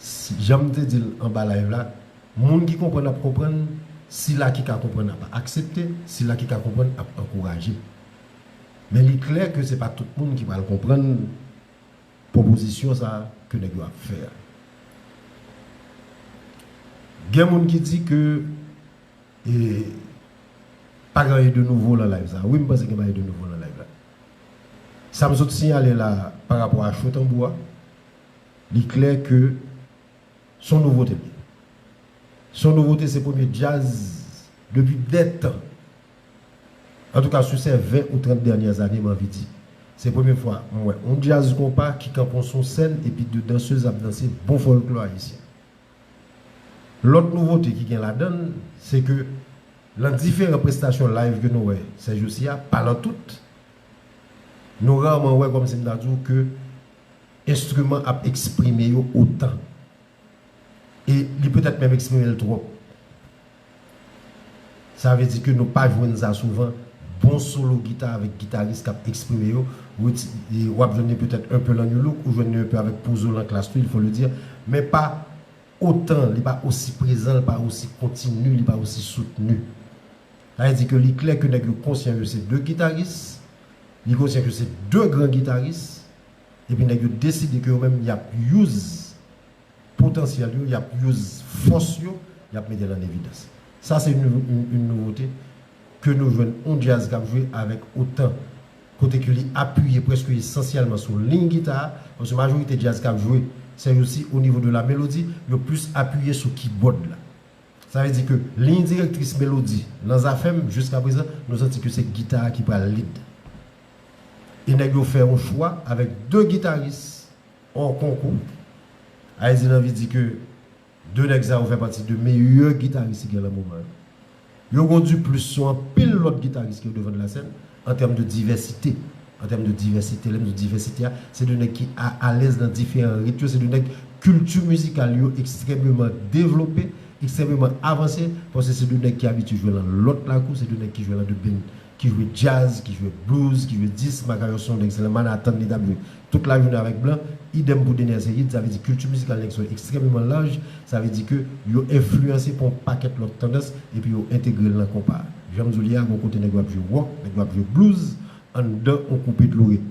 Si, jan m te di l anba live la, moun ki konprann ap konprann, sila ki ka konprann ap aksepte, sila ki ka konprann ap ankouraje. Men li klè ke se pa tout moun ki pral konprann pwopozisyon sa a ke nèg yo ap fè a. Gen moun ki di ke, e, pa gen anyen de nouvo nan live sa a. Wi, m panse gen bagay de nouvo nan live la. Sa m sot siyale la pa rapò a cho tanbou a, li klè ke se yon nouvote li ye. Se yon nouvote, se premye djaz depi dè tan. Antouka, sou sè ven ou trant dènyè ane, m anvi di, se premye fwa m wè yon djaz konpa ki kanpe sou yon sèn epi de dansez ap danse bon fòlklò ayisyen. Lòt nouvote ki gen ladan l, se ke nan diferan prestasyon live ke nou wè sèjousi a, pa nan tout, nou rarman wè, kòmsi m ta di w, ke enstriman ap eksprime yo otan. E li petèt menm eksprime l twòp. Sa vle di ke nou pa jwenn sa souvan. Bon solo gita avèk gitaris k ap eksprime yo. Ou ti, e w ap jwenn li petèt enpe nan New Look, ou jwenn li enpe avèk Pouzo nan Klass tou, il faut le dire. Men pa otan, li pa osi prezan, li pa osi kontini, li pa osi soutni. Sa vle di ke li klè ke nèg yo konsyan yo se de gitaris, li konsyan ke se de gran gitaris, epi nèg yo deside ke yo menm y ap use potansyèl yo, y ap use fòs yo y ap mete l an evidans. Sa se yon, yon, yon nouvote ke nou jwenn yon djaz k ap jwe avèk otan, kote ke li apiye prèske esansyèlman sou liy gita, paske majorite djaz k ap jwe sèjousi o nivo de la melodi, yo plis apiye sou kibòd la. Sa vle di ke liy direktris melodi nan Zafèm, jiska prezan, nou santi ke se gita a ki pral lead. E nèg yo fè yon chwa avèk de gitaris hors concours. Ayiti, n anvi di ke de nèg sa yo fè pati de meyè gitaris ki gen nan moman yo. Yo kondi plis sou anpil lòt gitaris ki o devan de la sèn an tèm de divèsite. An tèm de divèsite, lè m di divèsite a, se de nèg ki a, alèz nan diferan rit yo, se de nèg kilti mizikal yo ekstrèmeman devlope, ekstrèmeman avanse, paske se de nèg ki abitye jwe nan lòt lakou, se de nèg ki jwe nan de band, ki jwe djaz, ki jwe blues, ki jwe disk. Makayò se yon nèg, se nan Manhattan li t ap jwe tout lajounen avèk blan. Idèm pou Dener Cejude, sa vle di kilti mizikal nèg sa yo ekstrèmeman laj, sa vle di ke yo enfliyanse pa yon pakèt lòt tandans, epi yo entegre l nan konpa a. Jan m di w li a, gon kote nèg yo ap jwe wòk, nèg yo ap jwe blues, anndan yon koupe dlo rit.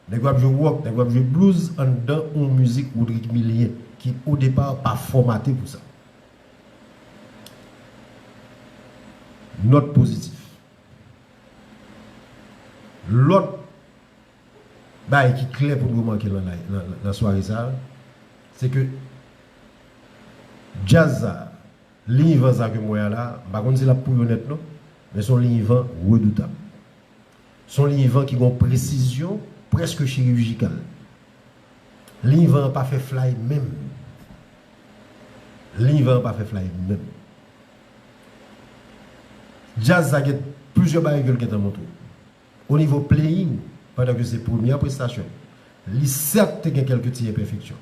Nèg yo ap jwe wòk, nèg yo ap jwe blues anndan yon mizik Rodrigue Milien ki, o depa, pa fòmate pou sa. Nòt pozitif. Lòt bagay ki klè pou n remake nan, nan, nan sware sa a, se ke djaz sa a, liy van sa ke m wè a la, m pa konn si l ap pou yo nèt non, men se yon liy van redoutab. Se yon liy van ki gen yon presizyon prèske chirijikal. Liy van an pa fè flay menm. Liy van an pa fè flay menm. Djaz sa gen plizyè bagay ke l gentan montre w. O nivo playing, pandan ke se premyè prestasyon, li sèt te gen kèlke ti enpèfeksyon.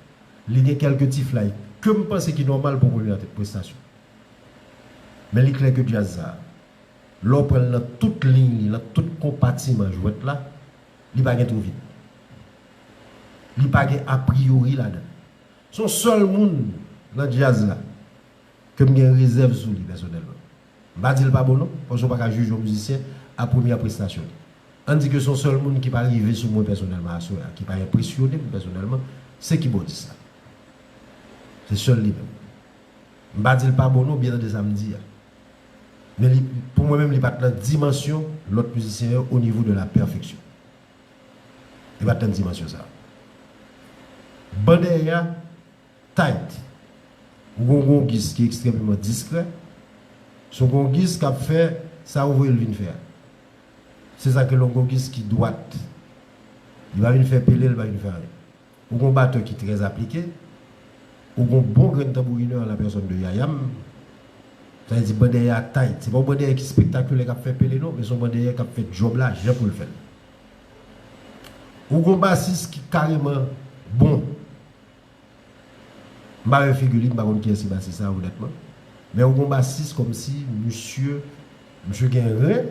Li gen kèlke ti flay ke m panse ki nòmal pou premyè prestasyon. Men li klè ke djaz sa, lè w pran l nan tout liy li, nan tout konpatiman jwèt la, li pa gen twou vid. Li pa gen apriyori ladan l. Se yon sèl moun nan djaz la ke m gen rezèv sou li pèsonèlman. M pa di l pa bon non, paske w pa ka jije yon mizisyen a premyè prestasyon li. Ann di ke se yon sèl moun ki pa rive sou mwen pèsonèlman aswè a, ki pa enpresyone m pèsonèlman, se kibòdis la. Se sèl li menm. M pa di l pa bon non, byen tande sa m di a. Men li, pou mwen menm, li pa t nan dimansyon lòt mizisyen yo o nivo de la pèfeksyon. Li pa t nan dimansyon sa a. Ban dèyè a tight. Ou gon gongis ki ekstrèmeman diskrè. Se yon gongis k ap fè sa ou voye l vin fè a. Se sa ke yon gongis ki dwat. Li pa vin fè pele, li pa vin fè anyen. Ou gon batè ki trè aplike. Ou gon bon grenn tanbourinè an la pèsòn de Yayam. Sa vle di ban dèyè a tight. Se pa yon ban dèyè ki spektakilè k ap fè pele non, men se yon ban dèyè k ap fè djòb la jan pou l fè l. Ou gon basis ki kareman bon. M pa wè figi li, m pa konn kiyès ki basis sa onètman. Men ou gon basis kòmsi misye, misye gen ren,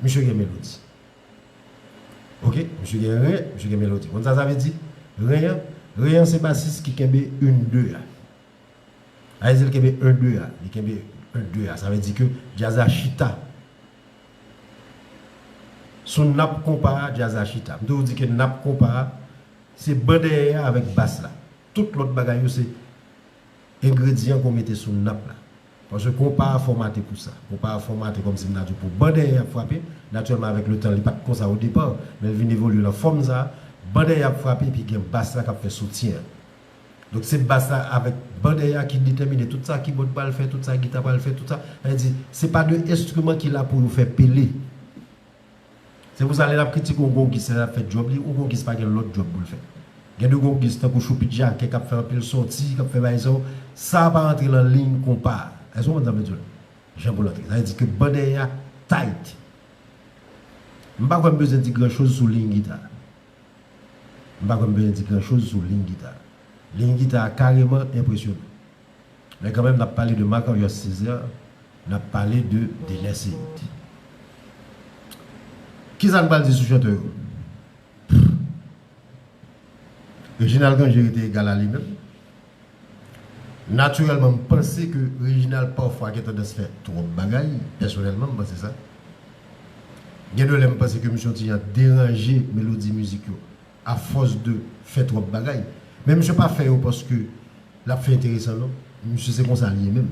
misye gen melodi. Oke, misye gen ren, misye gen melodi. Konn sa sa vle di? Ren an, ren an se basis ki kenbe en de a. Sa vle di l kenbe en de a, li kenbe en de a. Sa vle di ke djaz la chita. Sou nap konpa a, djaz la chita. M toujou di ke nap konpa a, se ban dèyè a avèk bas la. Tout lòt bagay yo se engredyan ke w mete sou nap la. Paske konpa a fòmate pou sa. Konpa a fòmate kòmsi m ta di w pou ban dèyè a ap frape. Natirèlman, avèk letan, li pa t konsa o depa, men l vin evolye nan fòm sa a. Ban dèyè a ap frape, epi gen bas la k ap fè soutyen an. Donk, se bas la avèk ban dèyè a ki detèmine tout sa kibòd pral fè, tout sa gita pral fè, tout sa. Sa vle di, se pa de enstriman ki la pou yo fè pele. Se pou sa, lè n ap kritike yon gongis, lè l ap fè djòb li, yon gongis pa gen lòt djòb pou l fè. Gen de gongis, tankou Choupidjakè, k ap fè anpil sòti, k ap fè bagay sa yo, sa pa rantre nan liy konpa a. Èske w konprann sa m vle di w la? Jan pou l antre. Sa vle di ke ban dèyè a tight. M pa kwè m bezwen di gran choz sou liy gita. M pa kwè m bezwen di gran choz sou liy gita. Liy gita a kareman enpresyonan. Men kanmenm, n ap pale de Marc-Arius Césaire, n ap pale de Dener Cejude. Kisa n pral di sou chantè yo? Reginald Cangé rete egal a li menm. Natirèlman, m panse ke Reginald pafwa gen tandans fè twòp bagay. Pèsonèlman, m panse sa. Gen de lè, m panse ke misye yon ti jan deranje melodi mizik yo, afòs de fè twòp bagay. Men misye pa fè yo paske l ap fè enteresan, non. Misye se konsa li ye menm.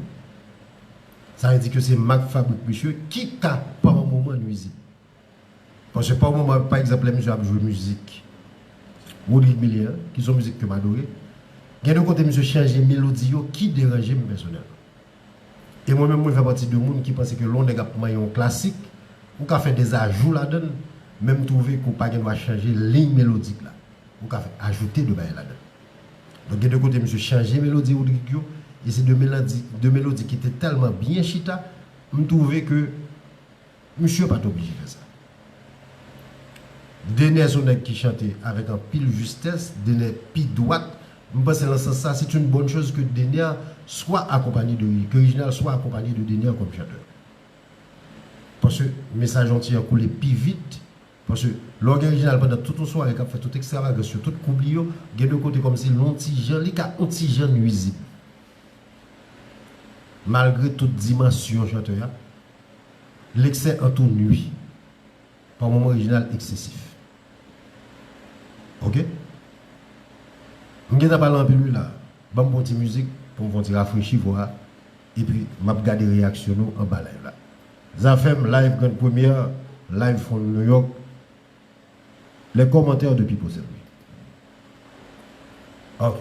Sa vle di ke se mak fabrik misye ki ka pa yon moman nwizib. Paske pa yon moman, pa egzanp, lè misye ap jwe mizik Rodrigue Milien an, ki se yon mizik ke m adore, gen de kote misye chanje melodi yo ki deranje m pèsonèlman. E mwen menm, mwen fè pati de moun ki panse ke lè yon nèg ap manyen yon klasik, ou ka fè dèzajou ladan l, men m twouve ke w pa gen dwa chanje liy melodik la. Ou ka fè ajoute de bagay ladan l. Donk, gen de kote misye chanje melodi Rodrigue yo, e se de melodi, de melodi ki te tèlman byen chita, m twouve ke misye pa t oblije fè sa. Dener se yon nèg ki chante avèk anpil jistès, Dener pi dwat. M panse nan sans sa, c'est une bonne chose que Dener soit accompagné de, que Reginald soit accompagné de Dener comme chanteur. Paske mesaj Antiyè koule pi vit. Paske lè w gen Reginald pandan tout yon sware k ap fè tout ekstravagans yo, tout koub li yo, gen de kote kòmsi l yon ti jan, li ka yon ti jan nwizib. Malgre tout dimansyon chantè a, l'excès en tout nuit. Pa moman Reginald eksesif. Oke? M gentan pale anpil wi la. Ban m bon ti mizik pou m fè yon ti rafrechi vwa a. Epi m ap gade reyaksyon nou anba live la. Zafèm, live Grand Première, live from New York. Les commentaires de Pipo Selby. Ok.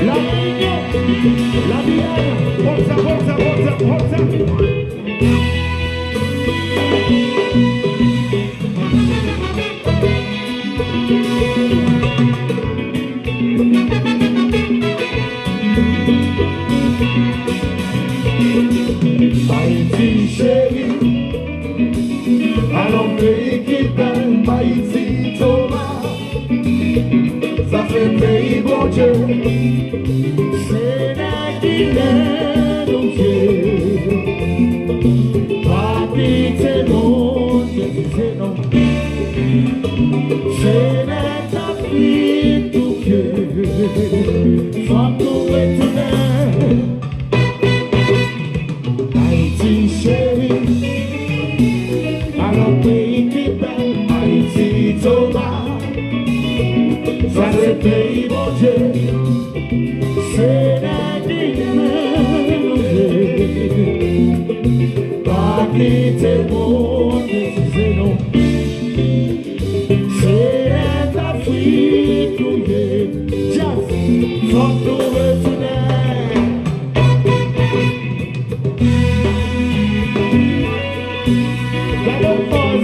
La Réunion, la Guyane, hold up, hold up, hold up, hold up. Ayiti cheri, alon peyi ki bèl, Ayiti Toma. Sa se peyi Bondye. Se nèg ki lè nou ye. Pa kite moun divize nou. Se nèg Afrik nou ye. Fòk nou retounen. Ayiti cheri, alon peyi ki bèl, Ayiti Toma. Sa se peyi Bondye, se nèg ki lè nou ye. Pa kite moun divize nou. Se nèg Afrik nou ye. Djaz, fòk nou retounen. Gade yon pòz.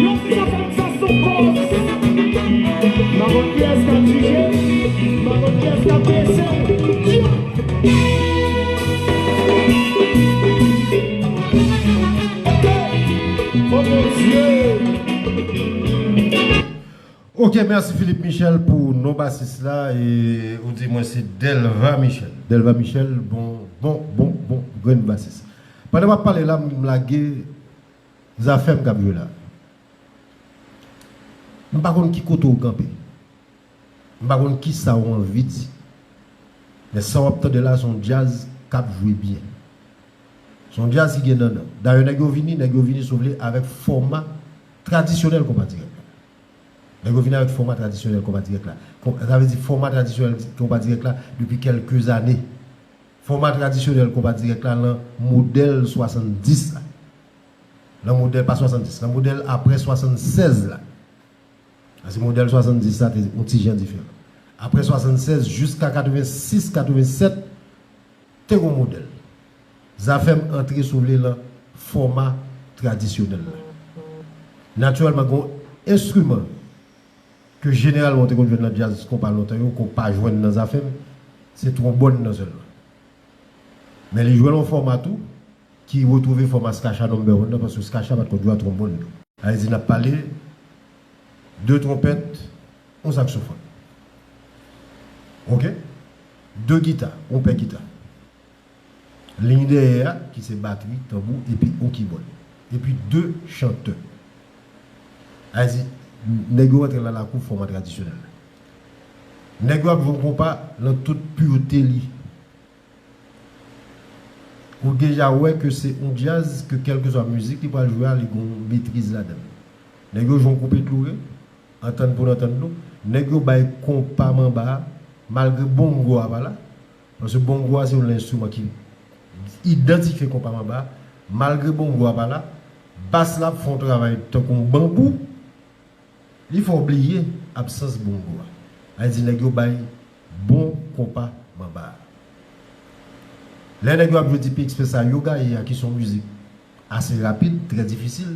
Yo, sa fè sa sou kòz. M pa konn kiyès k ap jije, m pa konn kiyès k ap blese. Yo. Ok. Oh mon Dieu. Ok, mèsi Philippe Michel pou non basis la. E ou di mwen se Delva Michel. Delva Michel, bon, bon, bon, bon grenn basis. Pandan m ap pale la, m lage Zafèm k ap jwe la. M pa konn ki kote w kanpe. M pa konn kisa w anvi di. Men sa w ap tande la, se yon djaz k ap jwe byen. Se yon djaz ki gen nannan. Dayè, nèg yo vini, nèg yo vini, si w vle, avèk fòma tradisyonèl konpa dirèk la. Nèg yo vini avèk fòma tradisyonèl konpa dirèk la. Kon-, sa vle di fòma tradisyonèl konpa dirèk la depi kèlke zane. Fòma tradisyonèl konpa dirèk la nan modèl swasanndis la. Nan modèl, pa swasanndis, nan modèl apre swasannsèz la. Paske modèl swasanndis la te yon ti jan diferan. Apre swasannsèz jiska katrevensis, katrevennsèt, te gon modèl. Zafèm antre, si w vle, nan fòma tradisyonèl la. Natirèlman, gon enstriman ke jeneralman w te konn jwenn nan djaz konpa lontan yo, ke w pa jwenn nan Zafèm, se twonbòn nan sèlman. Men li jwe l yon fòma tou, ki retwouve fòma Skacha number one nan, paske Skacha pa t konn jwe a twonbòn tou. Sa vle di n ap pale de twonpèt, yon saksofòn. Oke? De gita, yon pè gita. Liy dèyè a, ki se batri, tanbou, epi yon kibòd. Epi de chantè. Sa vle di, nèg yo rantre nan lakou fòma tradisyonèl la. Nèg yo ap jwe yon konpa nan tout purete li. Ou deja wè ke se yon djaz ke kèlkeswa mizik li pral jwe a, li gon metriz ladan l. Nèg yo jwe yon kouplet loure, antann pou n antann nou. Nèg yo bay konpa manba a, malgre bongo a pa la. Paske bongo a se yon enstriman ki idantifye konpa manba a. Malgre bongo a pa la, bas la ap fè yon travay tankou yon banbou. Li fè w bliye absans bongo a. Sa vle di nèg yo bay bon konpa manba a. Lè nèg yo ap jwe Dipi Express a, Yoga Ye a, ki se yon mizik ase rapid, trè difisil,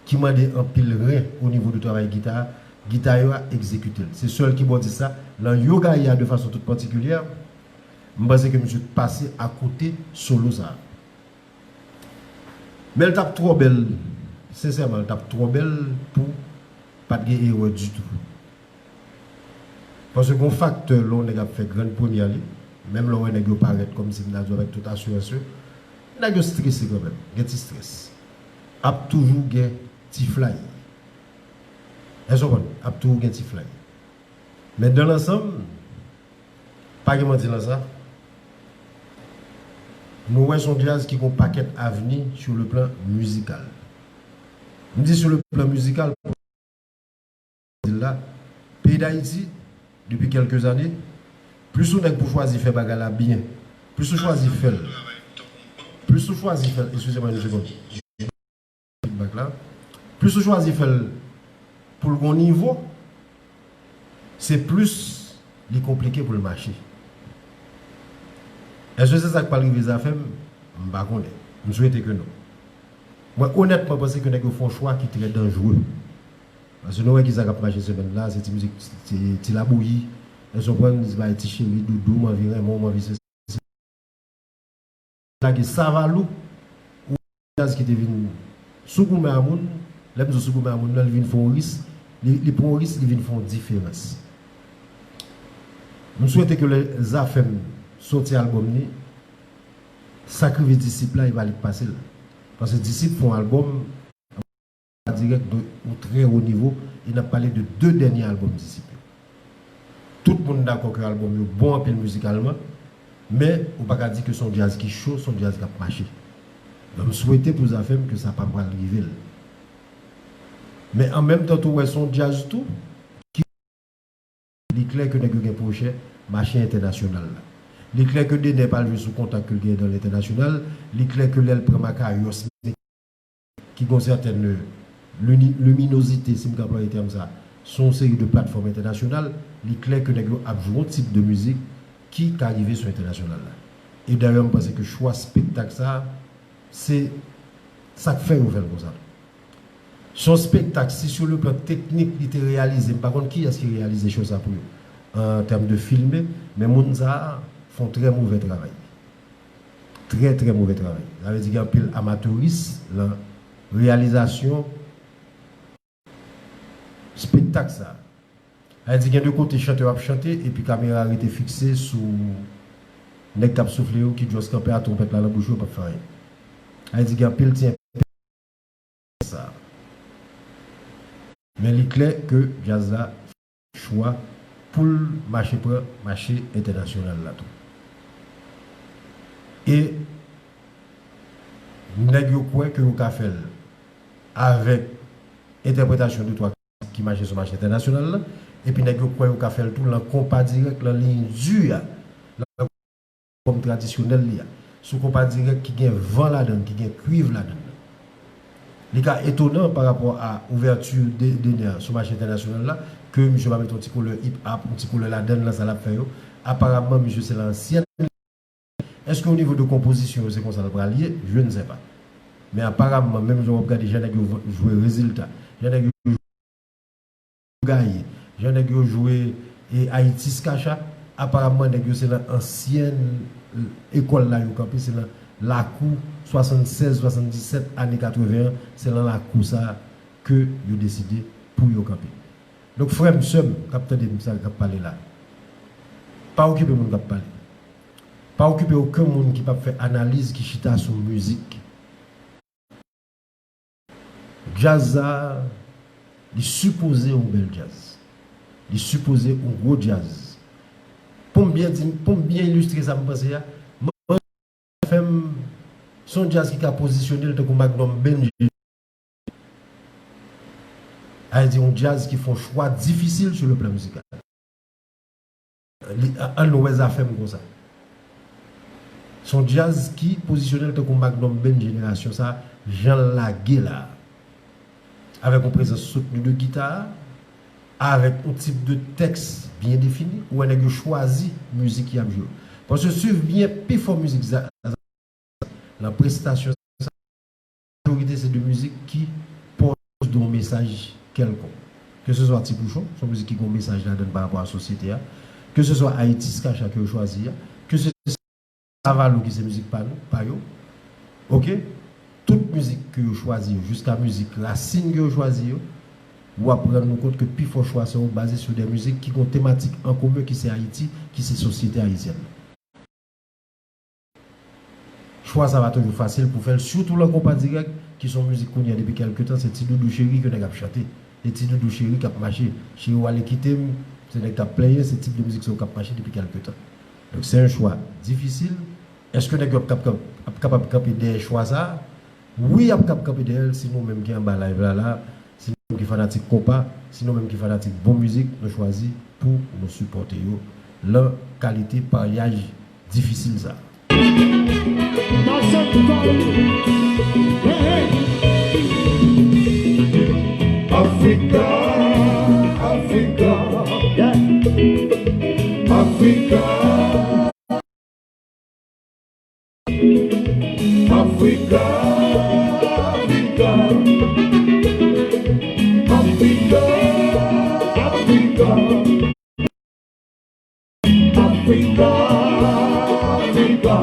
ki mande anpil ren o nivo de travay gita a, gita yo a egzekite l. Se sèl kibòdis la, nan Yoga Ye a de fason tout patikilyè, m panse ke misye pase akote solo sa a. Men l t ap twò bèl, sensèman, l t ap twò bèl pou pa t gen erè ditou. Paske gon faktè lè yon nèg ap fè grann premyè li, menm lè w wè nèg yo parèt kòmsi m ta di w avèk tout asirans yo, nèg yo strese kanmenm, gen ti strès. Ap toujou gen ti flay. Èske w konprann? Ap toujou gen ti flay. Men dans l'ensemble, pa gen manti nan sa, nou wè se yon djaz ki gon pakèt avni sur le plan musical. M di sur le plan musical, pou di l la, peyi Dayiti, depi kèlke zane, plis yon nèg pou chwazi fè bagay la byen, plis ou chwazi fè l, plis ou chwazi fè l, eskize mwen yon segonn. Feedback la. Plis ou chwazi fè l pou l gon nivo, se plis li konplike pou l mache. Èske se sa k pral rive Zafèm? M pa konnen. M swete ke non. Mwen onètman panse ke nèg yo fè yon chwa ki trè danjere. Paske nou wè kisa k ap mache semèn la, se ti mizik, se ti labouyi. Èske w konprann? Se bay ti cheri, doudou, m anvi renmen w, m anvi se lage Savalou, yon djaz ki te vin sou goumen a moun. Lè m di w sou goumen a moun nan, li vin fè yon ris, li, li pran yon ris, li vin fè yon diferans. M swete ke lè Zafèm sòti albòm li, sa k rive Disip la, e pa li k pase l. Paske Disip fè yon albòm dirèk de yon trè wo nivo, e n ap pale de de dènye albòm Disip yo. Tout moun dakò ke albòm yo bon anpil mizikalman, men ou pa ka di ke se yon djaz ki cho, se yon djaz k ap mache. Donk, m swete pou Zafèm ke sa pa pral rive l. Men an menm tan tou, wè se yon djaz tou ki Li klè ke nèg yo gen pwojè mache entènasyonal la. Li klè ke Dener pral jwe sou kontak ke l genyen nan lentènasyonal. Li klè ke lè l pran Makayòs, ki gen yon sètèn lini-, liminozite, si m ka anplwaye tèm sa, sou yon seri de platfòm entènasyonal, li klè ke nèg yo ap jwe yon tip de mizik ki ka rive sou entènasyonal la. E dayè, m panse ke chwa spektak sa, se sa k fè yo fè l konsa. Se yon spektak, si sou le plan teknik li te reyalize, m pa konn kiyès ki reyalize cho sa pou yo, an tèm de filme, men moun sa a fè yon trè movè travay. Trè, trè movè travay. Sa vle di gen anpil amatèris lan reyalizasyon spektak sa a. Sa vle di gen de kote chantè yo ap chante, epi kamera rete fikse sou nèg k ap soufle yo, ki just kanpe a twonpèt la nan bouch yo, p ap fè anyen. Sa vle di gen anpil ti sa. Men li klè ke djaz la fè chwa pou l mache pran mache entènasyonal la tou. E nèg yo kwè ke yo ka fè l avèk entèpretasyon de twa ki mache sou mache entènasyonal la, epi nèg yo kwè yo ka fè l tou lan konpa dirèk, lan liy di a, lan albòm tradisyonèl li a, sou konpa dirèk ki gen van ladan l, ki gen kwiv ladan l. Li ka etonan pa rapò a ouvèti de, Dener sou mache entènasyonal la, ke misye pa mete yon ti koulè hip hop, yon ti koulè ladan l lan sa l ap fè yo. Aparamman, misye se lan ansyen. Èske o nivo de konpozisyon yo se konsa l pral ye? Je ne sais pas. Men aparamman, menm jan w ap gade jan nèg yo jwe Rezilta, jan nèg yo gaye, jan nèg yo jwe e Ayiti Skacha, aparamman nèg yo se lan ansyen ekòl la yo kanpe, se lan lakou swasannsèz, swasanndisèt, ane katreven an, se lan lakou sa ke yo deside pou yo kanpe. Donk, frè m, sè m k ap tande m sa, k ap pale la, pa okipe moun k ap pale. Pa okipe okenn moun ki p ap fè analiz, ki chita sou mizik. Djaz sa, li sipoze yon bèl djaz. Li sipoze yon gwo djaz. Pou m byen di, pou m byen ilistre sa m panse a, Zafèm se yon djaz ki ka pozisyone l tankou Magnum Benjine. Sa vle di yon djaz ki fè yon chwa difisil sou le plan mizikal. Li, an, ann wè Zafèm konsa. Se yon djaz ki pozisyone l tankou Magnum Band jenerasyon sa, jan l lage la. Avèk yon prezans soutni de gita, avèk yon tip de tèks byen defini, ou wè nèg yo chwazi mizik y ap jwe yo. Paske swiv byen pifò mizik za-, za-, nan prestasyon sa, majorite se de mizik ki pòte yon mesaj kèlkonk. Ke se swa Ti Pouchon, se yon mizik ki gen yon mesaj ladan l pa rapò a sosyete a. Ke se swa Ayiti Skacha ke yo chwazi a. Ke se swa Savalou ki se mizik pa nou, pa yo. Oke? Tout mizik ke yo chwazi yo, jiska mizik rasin ke yo chwazi yo, w ap rann nou kont ke pifò chwa sa yo baze sou de mizik ki gen yon tematik an komen ki se Ayiti, ki se sosyete ayisyèn nan. Chwa sa pa toujou fasil pou fè l, sitou lan konpa dirèk, ki se yon mizik kounye a depi kèlke tan, se Ti Doudou Cheri ke nèg ap chante. E Ti Doudou Cheri k ap mache. Cheri w ale kite m, se nèg k ap plenyen, se tip de mizik sa yo k ap mache depi kèlke tan. Donk, se yon chwa difisil. Èske nèg yo ap kap-, kap-, ap kapab kanpe dèyè chwa sa a? Wi, y ap kap kanpe dèyè l si nou menm ki anba live la la, si nou menm ki fanatik konpa, si nou menm ki fanatik bon mizik, nou chwazi pou nou sipòte yo lan kalite paryaj difisil sa. Africa, Africa, yeah. Africa. Africa, Africa, Africa, Africa. Africa, Africa.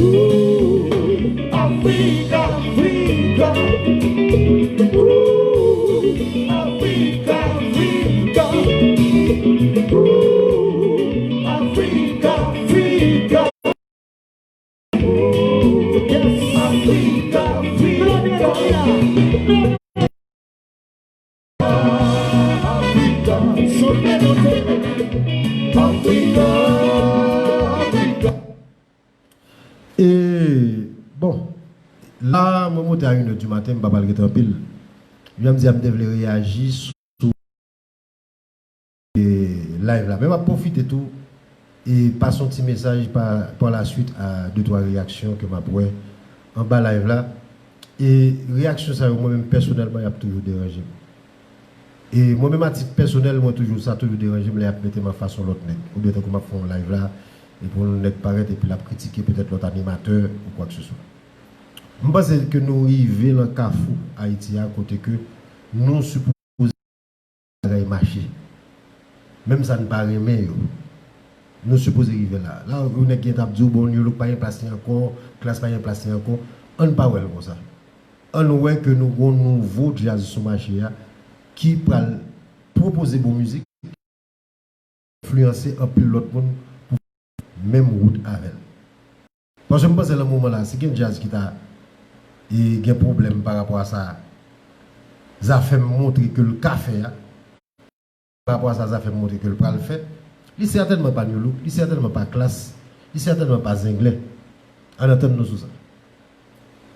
Ooh, Africa, Africa. Ooh, Africa, Africa. Ooh, Africa, Africa. E, bon, la, mwen monte a inè di maten, m pa pral rete anpil. Jan m di a, m te vle reyaji sou e, live la. Men m ap pwofite tou e pase yon ti mesaj pa, pa la suite a de twa reyaksyon ke m ap wè anba live la. E reyaksyon sa yo, mwen menm pèsonèlman, y ap toujou deranje m. E mwen menm, a tit pèsonèl, mwen toujou, sa toujou deranje m lè y ap mete m anfas yon lòt nèg. Oubyen tankou m ap fè yon live la, epi yon nèg parèt, epi l ap kritike petèt lòt animatè ou kwakseswa. M panse ke nou rive lan kafou Ayiti a, kote ke nou sipoze bagay mache. Menm sa n pa renmen yo. Nou sipoze rive la. La, yon nèg gen t ap di w, bon, New Look pa gen plas li ankò, Klass pa gen plas li ankò. Ann pa wè l konsa. Ann wè ke nou gon nouvo djaz sou mache a ki pral pwopoze bon mizik, enfliyanse anpil lòt moun pou menm wout avè l. Paske m panse lan moman la, si gen djaz ki ta, e, gen pwoblèm pa rapò a sa Zafèm montre ke l ka fè a, pa rapò a sa Zafèm montre ke l pral fè, li sètènman pa New Look, li sètènman pa Klass, li sètènman pa Zenglen. Ann antann nou sou sa.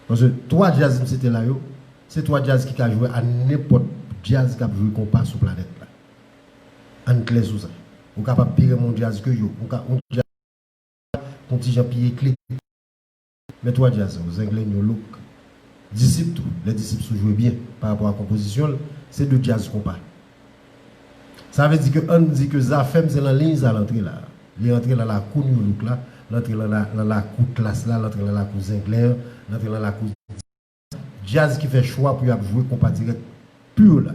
Paske twa djaz m site la yo, se twa djaz ki ka jwe a nenpòt djaz k ap jwe konpa sou planèt la. Ann klè sou sa. Ou kapab pi renmen yon djaz ke yo. Ou ka, yon djaz yon ti jan pi eklektik. Men twa djaz sa yo, Zenglen, New Look, Disip tou, lè Disip sou jwe byen pa rapò a konpozisyon l, se de djaz konpa. Sa vle di ke, ann di ke Zafèm se lan liy sa l antre la. Li antre lan lakou New Look la, l antre lan la, lan lakou Klass la, l antre lan lakou Zenglen an, l antre lan lakou djaz ki fè chwa pou y ap jwe konpa dirèk pur la.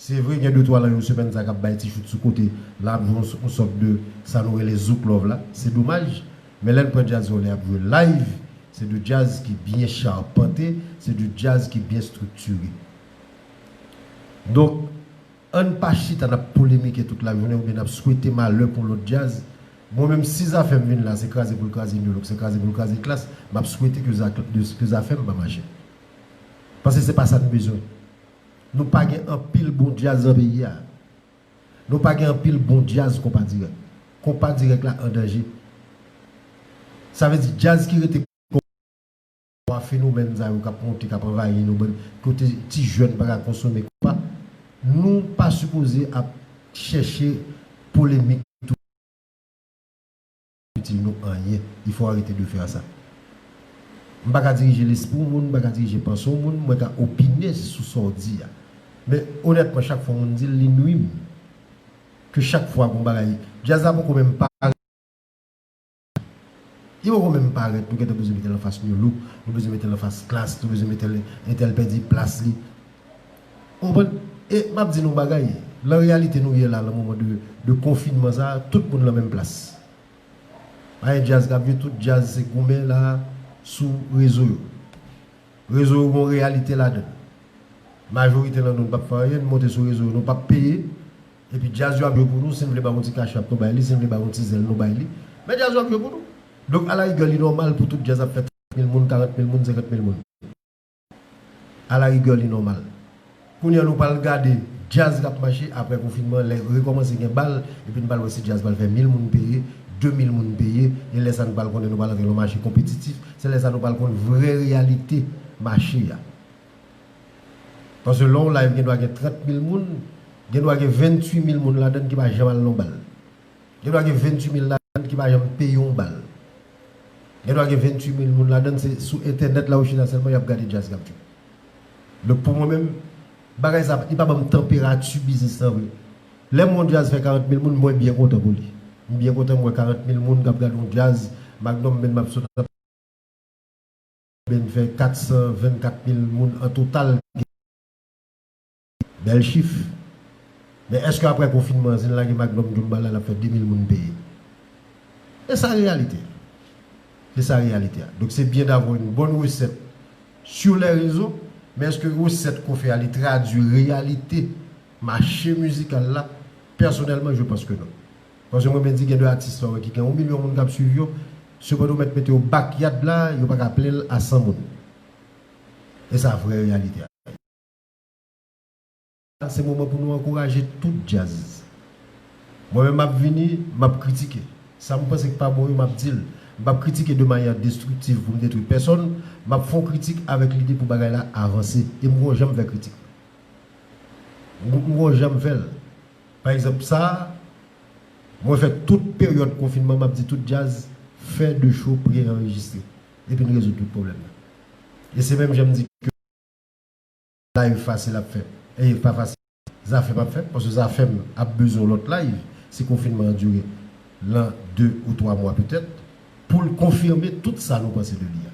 Se vre, gen de twa lan yon semèn sa k ap bay ti chout sou kote, l ap jwe yon, yon sòt de sa nou rele zouk love la. Se domaj, men lè n pran djaz yo, lè y ap jwe live, se de djaz ki byen chapante, se de djaz ki byen estriktire. Donk, ann pa chita n ap polemike tout lajounen oubyen n ap swete malè pou lòt djaz. Mwen menm, si Zafèm vin la, se kraze pou l kraze New Look, se kraze pou l kraze Klass, m ap swete ke Za-, ke Zafèm pa mache. Paske se pa sa n bezwen. Nou pa gen anpil bon djaz nan peyi a. Nou pa gen anpil bon djaz konpa dirèk. Konpa dirèk la an danje. Sa vle di djaz ki rete konpa, fenomèn sa yo k ap monte, k ap anvayi nou, bann kote ti jèn pa ka konsome konpa. Nou pa sipoze ap chèche polemik tou. Itil nou anyen. Il faut arrêter de faire ça. M pa ka dirije lespri yon moun, m pa ka dirije panse yon moun, mwen ka opine sou sa w di a. Men onètman, chak fwa yon moun di l, li nwi m. Ke chak fwa gon bagay, djaz la poko menm parèt. Li poko menm parèt, nou gentan bezwen mete l anfas Nu Look, nou bezwen mete l anfas Klass, nou bezwen mete l, entèl pèdi plas li. Ou konprann? E m ap di nou yon bagay, lan reyalite nou ye la, lan moman de, de konfinman sa, tout moun lan menm plas. Pa gen djaz k ap jwe, tout djaz se goumen la sou rezo yo. Rezo yo gon reyalite ladan l. Majorite nan nou, nou p ap fè anyen, nou monte sou rezo yo, nou p ap peye. Epi djaz yo ap jwe pou nou, si n vle ba yon ti cash app nou bay li, si n vle ba yon ti zèl nou bay li. Men djaz yo ap jwe pou nou. Donk, alarigè, li nòmal pou tout djaz ap fè trant mil moun, karant mil moun, senkant mil moun. Alarigè, li nòmal. Kounye a, nou pral gade djaz k ap mache apre konfinman, lè rekòmanse gen bal, epi n pral wè si djaz pral fè mil moun peye, de mil moun peye, e lè sa a nou pral konnen nou pral antre nan yon mache konpetitif, se lè sa a nou pral konn vrè reyalite mache a. Paske lè yon live gen dwa gen trant mil moun, gen dwa gen venntuit mil moun ladan ki pa janm al nan yon bal. Gen dwa gen venntuit mil ladan ki pa janm peye yon bal. Gen dwa gen venntuit mil moun ladan, se sou entènèt la yo chita sèlman y ap gade djaz k ap jwe. Donk pou mwen menm, bagay sa, li pa ban m tanperati biznis lan vre. Lè m wè yon djaz fè karant mil moun, mwen byen kontan pou li. M byen kontan m wè karant mil moun k ap gade yon djaz, Magnum Band m ap sot ap Band fè kat san vennkat mil moun an total. Bèl chif. Men èske apre konfinman an, si n lage Magnum Djoum ba la, l ap fè de mil moun peye? E sa reyalite a. Se sa reyalite a. Donk se byen d'avoir une bonne recette sur les réseaux, men èske resèt ke w fè a, li tradui reyalite mache mizikal la? Pèsonèlman, je pense que non. Paske mwen menm di gen de atis sa w wè ki gen yon milyon moun k ap swiv yo, sepandan w mèt mete yo backyard la, yo pa ka plen l a san moun. E sa vrè reyalite a. Se moman pou nou ankouraje tout djaz. Mwen menm m ap vini, m ap kritike. Sa m panse k pa bon yo, m ap di l. M p ap kritike de manyè destriktiv pou m detwi pèsonn, m ap fè yon kritik avèk lide pou bagay la avanse. E m gon jan m fè kritik. M, m gon jan m fè l. Pa egzanp, sa a, mwen fè tout peryòd konfinman, m ap di tout djaz, fè de show pre-anrejistre. Epi n rezoud tout pwoblèm nan. E se menm jan m di ke live fasil ap fèt. E pa fasil. Zafèm ap fèt, paske Zafèm ap bezwen yon lòt live, si konfinman an dire lan de ou twa mwa petèt, pou l konfime tout sa nou panse de li a.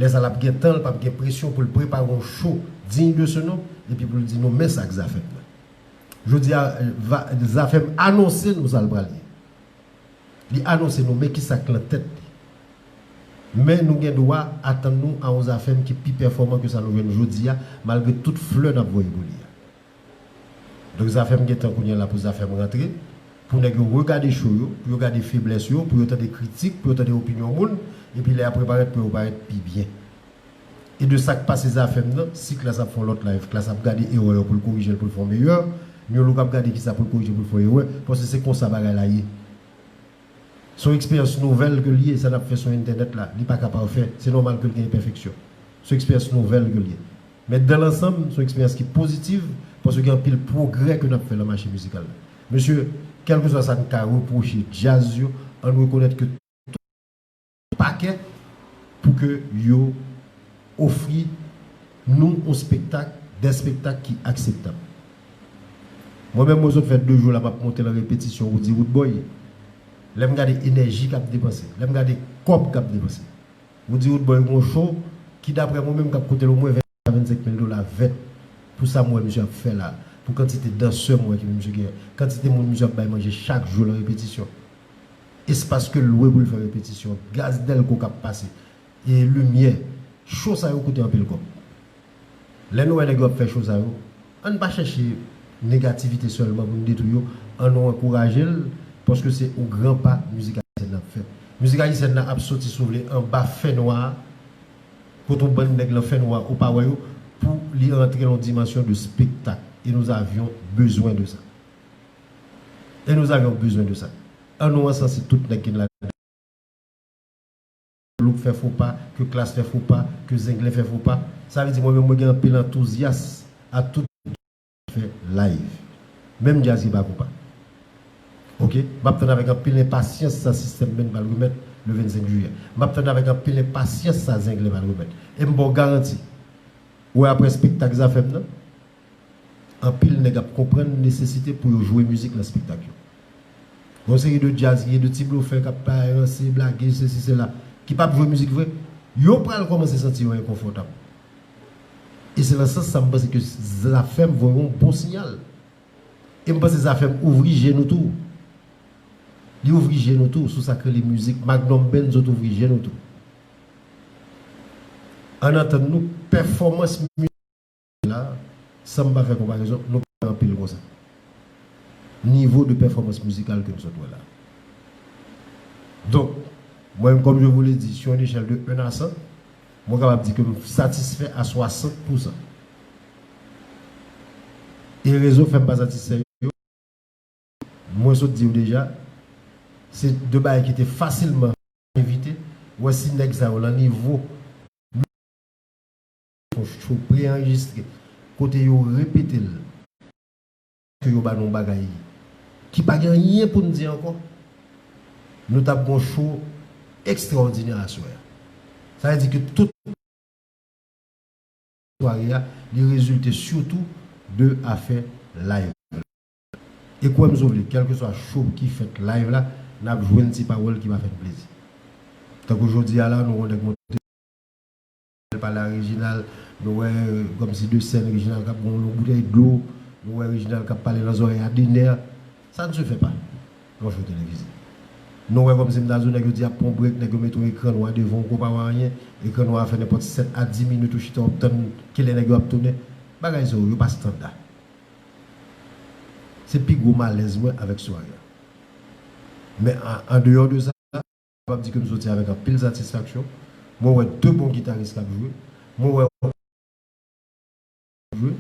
Lè sa l ap gen tan, l p ap gen presyon pou l prepare yon show digne de ce nom, epi pou l di nou men sa k Zafèm nan. Jodi a, va, Zafèm anonse nou sa l pral ye. Li anonse nou men kisa k lan tèt li. Men nou gen dwa atann nou a yon Zafèm ki pi pèfòman ke sa nou jwenn jodi a, malgre tout flè n ap voye pou li a. Donk Zafèm gen tan kounye a la pou Zafèm rantre, pou nèg yo regade show yo, pou yo gade feblès yo, pou yo tande kritik, pou yo tande opinyon moun, epi lè y ap reparèt pou yo parèt pi byen. E de sa k pase Zafèm nan, si Klass ap fè yon lòt live, Klass ap gade erè yo pou l korije l, pou l fè yon meyè, Nu Look ap gade kisa pou l korije, pou l fè yon erè, paske se konsa bagay la ye. Se yon eksperyans nouvèl ke l ye, sa n ap fè sou entènèt la, li pa ka pafè, se nòmal ke l gen enpèfeksyon. Se yon eksperyans nouvèl ke l ye. Men dan lansanm, se yon eksperyans ki pozitiv, paske gen anpil pwogrè ke n ap fè nan mache mizikal la. Mesye, kèlkeswa sa n ka repwoche djaz yo, ann rekonèt ke pakè pou ke yo ofri nou yon spektak, de spektak ki akseptab. Mwen menm, mwen sot fè de jou la, m ap monte nan repetisyon Roody Roodboy. Lè m gade enèji k ap depanse, lè m gade kòb k ap depanse. Roody Roodboy gon show ki, daprè mwen menm, k ap koute l omwen ven a vennsenk mil dola vèt pou sa m wè misye ap fè la, pou kantite dansè m wè ke misye gen, kantite moun misye ap bay manje chak jou nan repetisyon. Espas ke l lwe pou l fè repetisyon, gaz dèlko k ap pase, e limyè, show sa yo koute anpil kòb. Lè nou wè nèg yo ap fè show sa yo, ann pa chèche negativite sèlman pou n detwi yo, ann nou ankouraje l, paske se yon gran pa mizik ayisyèn nan ap fè. Mizik ayisyèn nan ap soti, si w vle, anba fènwa a, kote yon bann nèg lan fènwa ou pa wè yo, pou li rantre lan yon dimansyon de spektak. E nous avions besoin de ça. Et nous avions besoin de ça. An nou ansanse tout nèg ki la. Look fè fo pa, ke Klass fè fo pa, ke Zenglen fè fo pa. Sa vle di mwen menm mwen gen anpil antouzyas a tout fè live. Menm djaz ki pa konpa. Oke? M ap tann avèk anpil enpasyans sa Sistèm Band pral remèt le vennsenk jiyè. M ap tann avèk anpil enpasyans sa Zenglen pral remèt. E m ba w garanti, ou wè apre espektak Zafèm nan, anpil nèg ap konprann nesesite pou yo jwe mizik nan espektak yo. Gon seri de djaz, gen de ti blofè k ap ranse, blage, sesi, sela, ki p ap jwe mizik vre, yo pral kòmanse santi yo enkonfòtab. E se nan sans sa m panse ke Zafèm voye yon bon siyal. E m panse Zafèm ouvri je nou tou. Li ouvri je nou tou sou sa k rele mizik. Magnum Band, zòt ouvri je nou tou. Ann antann nou, pèfòmans mizik la, san m pa fè konparezon, nou pa anpil konsa. Nivo de pèfòmans mizikal ke nou sot wè la. Donk, mwen, comme je vous l'ai dit, sur une échelle de un à cent, mwen kapab di ke m satisfè a swasant pousan. E rezon fè m pa satisfè yo, mwen sot di w deja, se de bagay ki te fasilman evite. Ou wè si nèg sa yo lan nivo yon show pre-anrejistre, kote yo repete l, ke yo ba nou bagay ki pa gen anyen pou n di ankò, nou t ap gon show ekstraòdinè aswè a. Sa vle di ke tout sware a, li rezilte sitou de afè live. E kwè m si w vle, kèlkeswa show ki fèt live la, n ap jwenn ti pawòl ki pa fè n plezi. Tankou jodi a la, nou wè nèg monte pale a Reginald, nou wè, kòmsi de sèn, Reginald k ap gon yon boutèy dlo, nou wè Reginald k ap pale nan zòrèy a Dener. Ça ne se fait pas nan show televize. Nou wè kòmsi m ta di w nèg yo di y ap pran brek, nèg yo mete yon ekran nwa devan w, ou pa wè anyen, ekran nwa a fè nenpòt sèt a dis minit ou chita w ap tann kilè nèg yo ap tounen. Bagay sa yo, yo pa standa. Se pi gwo malèz mwen avèk sware a. Men an, an deyò de sa, kapab di ke m soti avèk anpil satisfaksyon. Mwen wè de bon gitaris k ap jwe. Mwen wè jwe.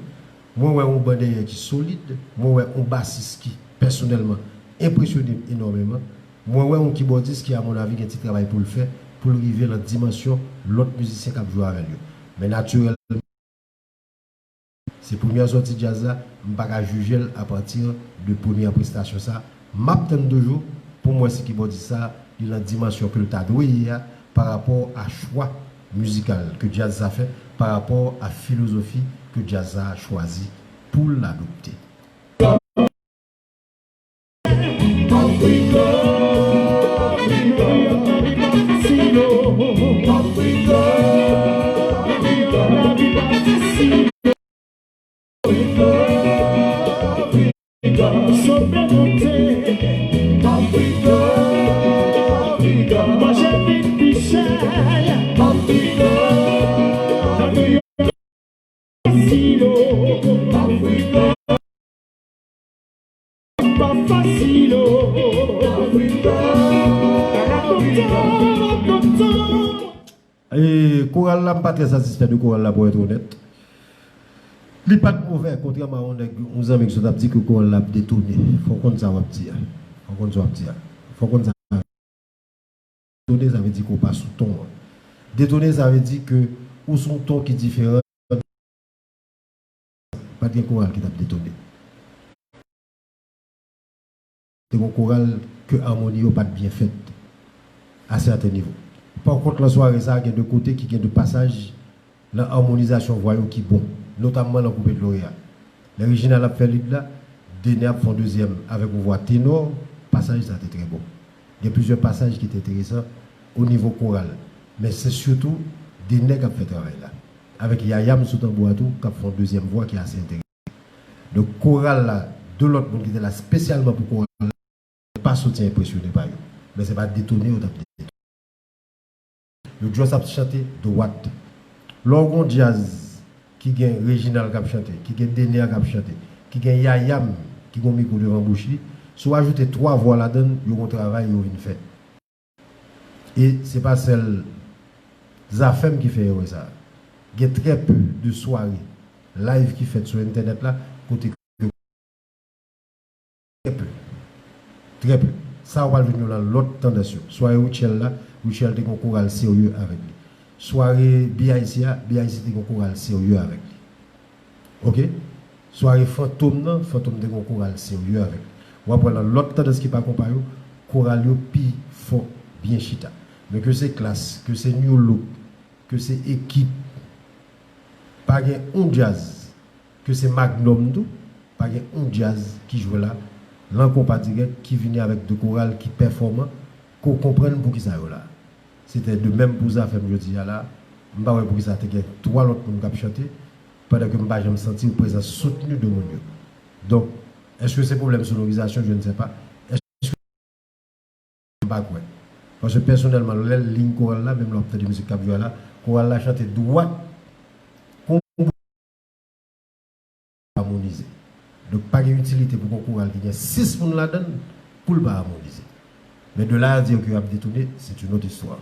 Mwen wè yon ban dèyè ki solid. Mwen wè yon basis ki, pèsonèlman, enpresyone m enòmeman. Mwen wè yon kibòdis ki, a mon avi, gen ti travay pou l fè, pou l rive lan dimansyon lòt mizisyen k ap jwe avè l yo. Men natirèlman, se premyè sòti djaz la, m pa ka jije l apati de premyè prestasyon sa. M ap tann toujou pou m wè si kibòdis sa, li lan dimansyon ke l ta dwe ye a, pa rapò a chwa mizikal ke djaz sa fè, pa rapò a filozofi ke djaz sa chwazi pou l adopte. E, koral la, m pa trè satisfè de koral la, pou èt onèt. Li pa t movè, kontrèman a yon nèg, yon zanmi ki sot ap di ke koral la ap detone. Fò w konn sa w ap di a. Fò w konn sa w ap di a. Fò w konn sa. Detone, sa vle di ke w pa sou ton an. Detone, sa vle di ke ou sou yon ton ki diferan. Pa t gen koral ki t ap detone. Te gen koral ke amoni yo pa t byen fèt a sèten nivo. Pa kont, lan sware sa a, gen de kote ki gen de pasaj lan amonizasyon vwa yo ki bon, notamman lan koupe dlo a. Lè Reginald ap fè lead la, Dener ap fè yon dezyèm avèk yon vwa tenò, pasaj sa te trè bon. Gen plizyè pasaj ki te enteresan o nivo koral, men se sitou Dener k ap fè travay la, avèk Yaya m sou tanbou a tou, k ap fè yon dezyèm vwa ki ase enteresan. Donk, koral la, de lòt moun ki te la espesyalman pou koral la, pa soti enpresyone pa yo. Men se pa detone yo t ap detone. Yo just ap chante dwat. Lè w gon djaz ki gen Reginald k ap chante, ki gen Dener k ap chante, ki gen Yaya m ki gon mikwo devan bouch li, si w ajoute twa vwa ladan l, yo gon travay yo vin fè. E se pa sèl Zafèm ki fè erè sa a. Gen trè pe de sware live ki fèt sou entènèt la kote ke trè pe. Trè byen. Sa yo pral vin yo nan lòt tandans yo. Sware Rutshelle la, Rutshelle te gen yon koral serye avèk li. Sware B I C a, B I C te gen yon koral serye avèk li. Oke? Sware Fantom nan, Fantom te gen yon koral serye avèk li. W ap wè nan lòt tandans ki pa konpa yo, koral yo pi fò byen chita. Men ke se Klass, ke se New Look, ke se Ekip, pa gen yon djaz, ke se Magnum tou, pa gen yon djaz ki jwe la, lan konpa dirèk, ki vini avèk de koral ki pèfòman, ke w konprann poukisa yo la. Se te de menm pou Zafèm jodi a la, m pa wè poukisa te gen twa lòt moun k ap chante, pandan ke m pa janm santi yon prezans soutni de moun yo. Donk, èske se pwoblèm sonorizasyon? Je ne sais pas. Èske M pa kwè. Paske pèsonèlman, lè l liy koral la, menm lè w ap tande mizik k ap jwe a la, koral la chante dwat kon amonize. Donk, pa gen itilite pou gon koral ki gen sis moun ladan l pou l pa amonize. Men de là à dire que y ap detounen, c'est une autre histoire.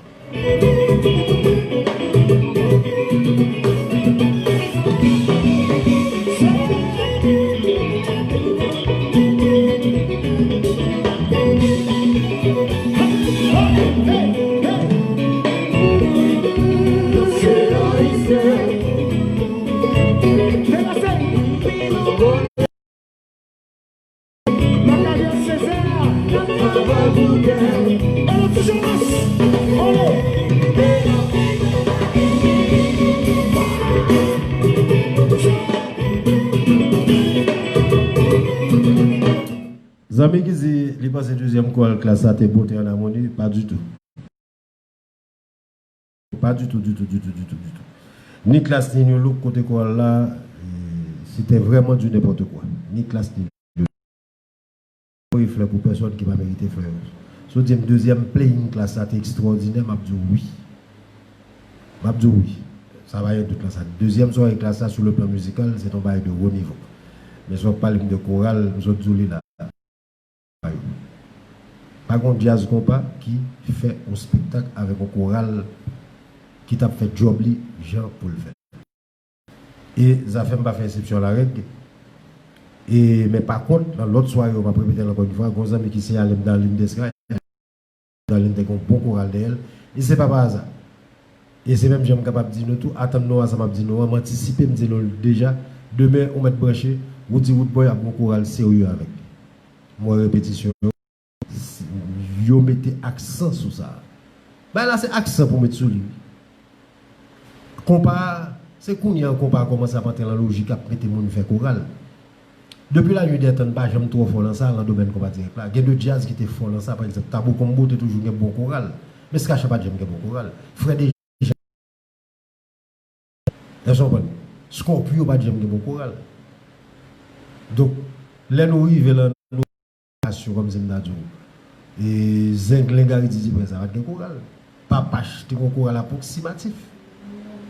Zanmi ki di li panse dezyèm koral Klass la te bote an amoni, pa ditou. Pa ditou, ditou, ditou, ditou, ditou. Ni Klass, ni New Look, kote koral la, eh, c'était vraiment du n'importe quoi. Ni Klass, ni New Look. Voye flè pou pèsòn ki pa merite flè yo. Si w di m dezyèm playing Klass la te ekstwòdinè, m ap di w wi. M ap di w wi. Sa pa gen dout lan sa. Dezyèm sware Klass la, sou le plan mizikal, se t on bagay de wo nivo. Men si w ap pale m de koral, m sot di w li la. Pa gen yon djaz konpa ki fè yon spektak avèk yon koral ki t ap fè djòb li jan pou l fè. E Zafèm pa fè eksepsyon a la règ. E, men pa kont, nan lòt sware yo, m ap repete l ankò yon fwa, gen yon zanmi ki siyale m Darline Desra. Darline te gen yon bon koral dèyè l. E se pa pa aza. E se menm jan m kapab di nou tou, atann nou a sa m ap di nou an, m antisipe m di nou l deja. Demen, ou mèt branche, Roody Roodboy ap gen yon koral serye avèk li. M wè repetisyon yo. Yo mete aksan sou sa. Bagay la se aksan pou met sou li, wi. Konpa, se kounye a konpa a kòmanse ap antre lan lojik ap mete moun fè koral. Depi la nuit des temps, n pa janm twò fò lan sa, lan domèn konpa dirèk la. Gen de djaz ki te fò lan sa, pa egzanp, Tabu Combo te toujou gen bon koral. Men Skacha pa t janm gen bon koral. Frè Dejan, èske w konprann? Scorpio pa t janm gen bon koral. Donk, lè nou rive lan nou kòm si m ta di w, e, Zenglen Gary Didi Prince la pa t gen koral. Papach te gen yon koral apwoksimatif.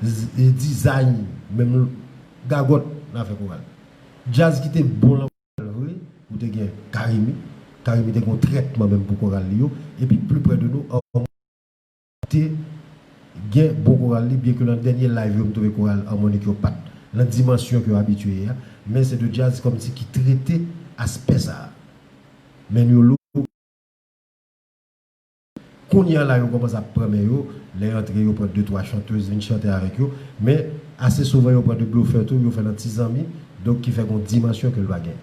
Z-, e, Dizay, menm Gagòt nan afè koral. Djaz ki te bon lan koral vre, ou te gen Carimi. Carimi te gen yon trètman menm pou koral li yo. Epi pli prè de nou, te gen bon koral li, byen ke nan dènye live yo, m twouve koral Harmonik yo pa t lan dimansyon ke yo abitye ye a, men se de djaz kòmsi ki trete aspè sa a. Men New Look, kounye a la, yo kòmanse ap pran men yo, lè yo antre, yo pran de twa chantèz vin chante avèk yo, men ase souvan yo pran de blofè tou, yo fè nan ti zanmi, donk ki fè gen yon dimansyon ke l pa gen.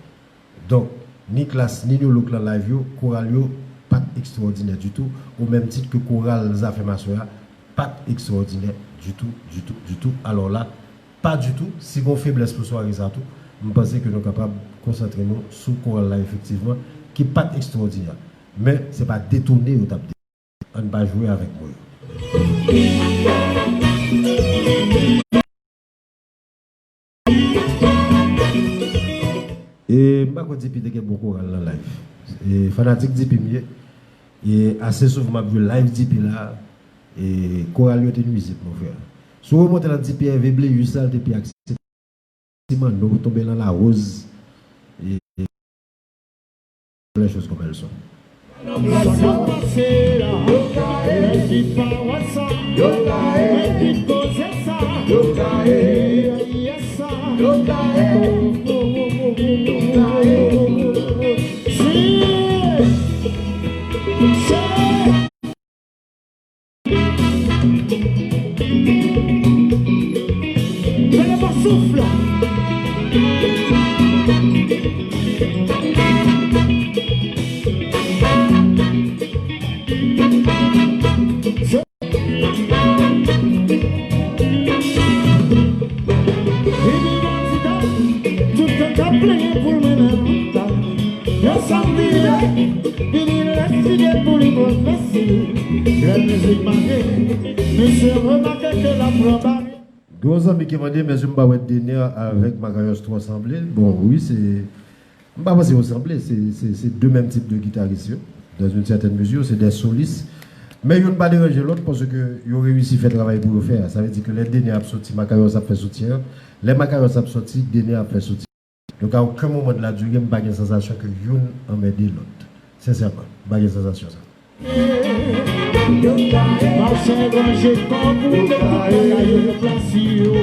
Donk, ni Klass, ni New Look lan live yo, koral yo pa t ekstwòdinè ditou, o menm tit ke koral Zafèm aswè a pa t ekstwòdinè ditou, ditou, ditou. Alò la, pa ditou, si gen yon feblès pou sware sa tou, m panse ke nou kapab konsantre nou sou koral la efektivman, ki pa t ekstwòdinè. Men, se pa detone yo t ap detone. Ann pa jwe avèk mo yo. E m pa kwè Dipi te gen bon koral nan live. E fanatik Dipi m ye. E ase souvan m ap jwe live Dipi la, e koral yo te nwizib, mon frè. Si w remonte lan Dipi Hervé Bléus la, l te pi aksepte. Si Manno tonbe lan Larose, e, e, les choses comme elles sont. Sa k pase a, nèg ki pa wè sa, nèg ki koze sa, yè sa. Si Yo sanble vini lèstige pou li pwofese. Lè mizik make, misye remake ke l ap pran bari. Gen yon zanmi ki mande, men si m pa wè Dener avèk Makayòs twò sanble. Bon, wi, se, m pa panse yo sanble, se, se, se de menm tip de gitaris yo, dans une certaine mesure, se de solis. Men youn pa deranje lòt paske yo reyisi fè travay pou yo fè a. Sa vle di ke lè Dener ap soti, Makayòs ap fè soutyen an. Lè Makayòs ap soti, Dener ap fè soutyen. Donk, a okenn moman de la dire, m pa gen sansasyon ke youn anmède lòt. Sensèman, m pa gen sansasyon sa. Mache ranje kò pou yo, pou yo plas yo.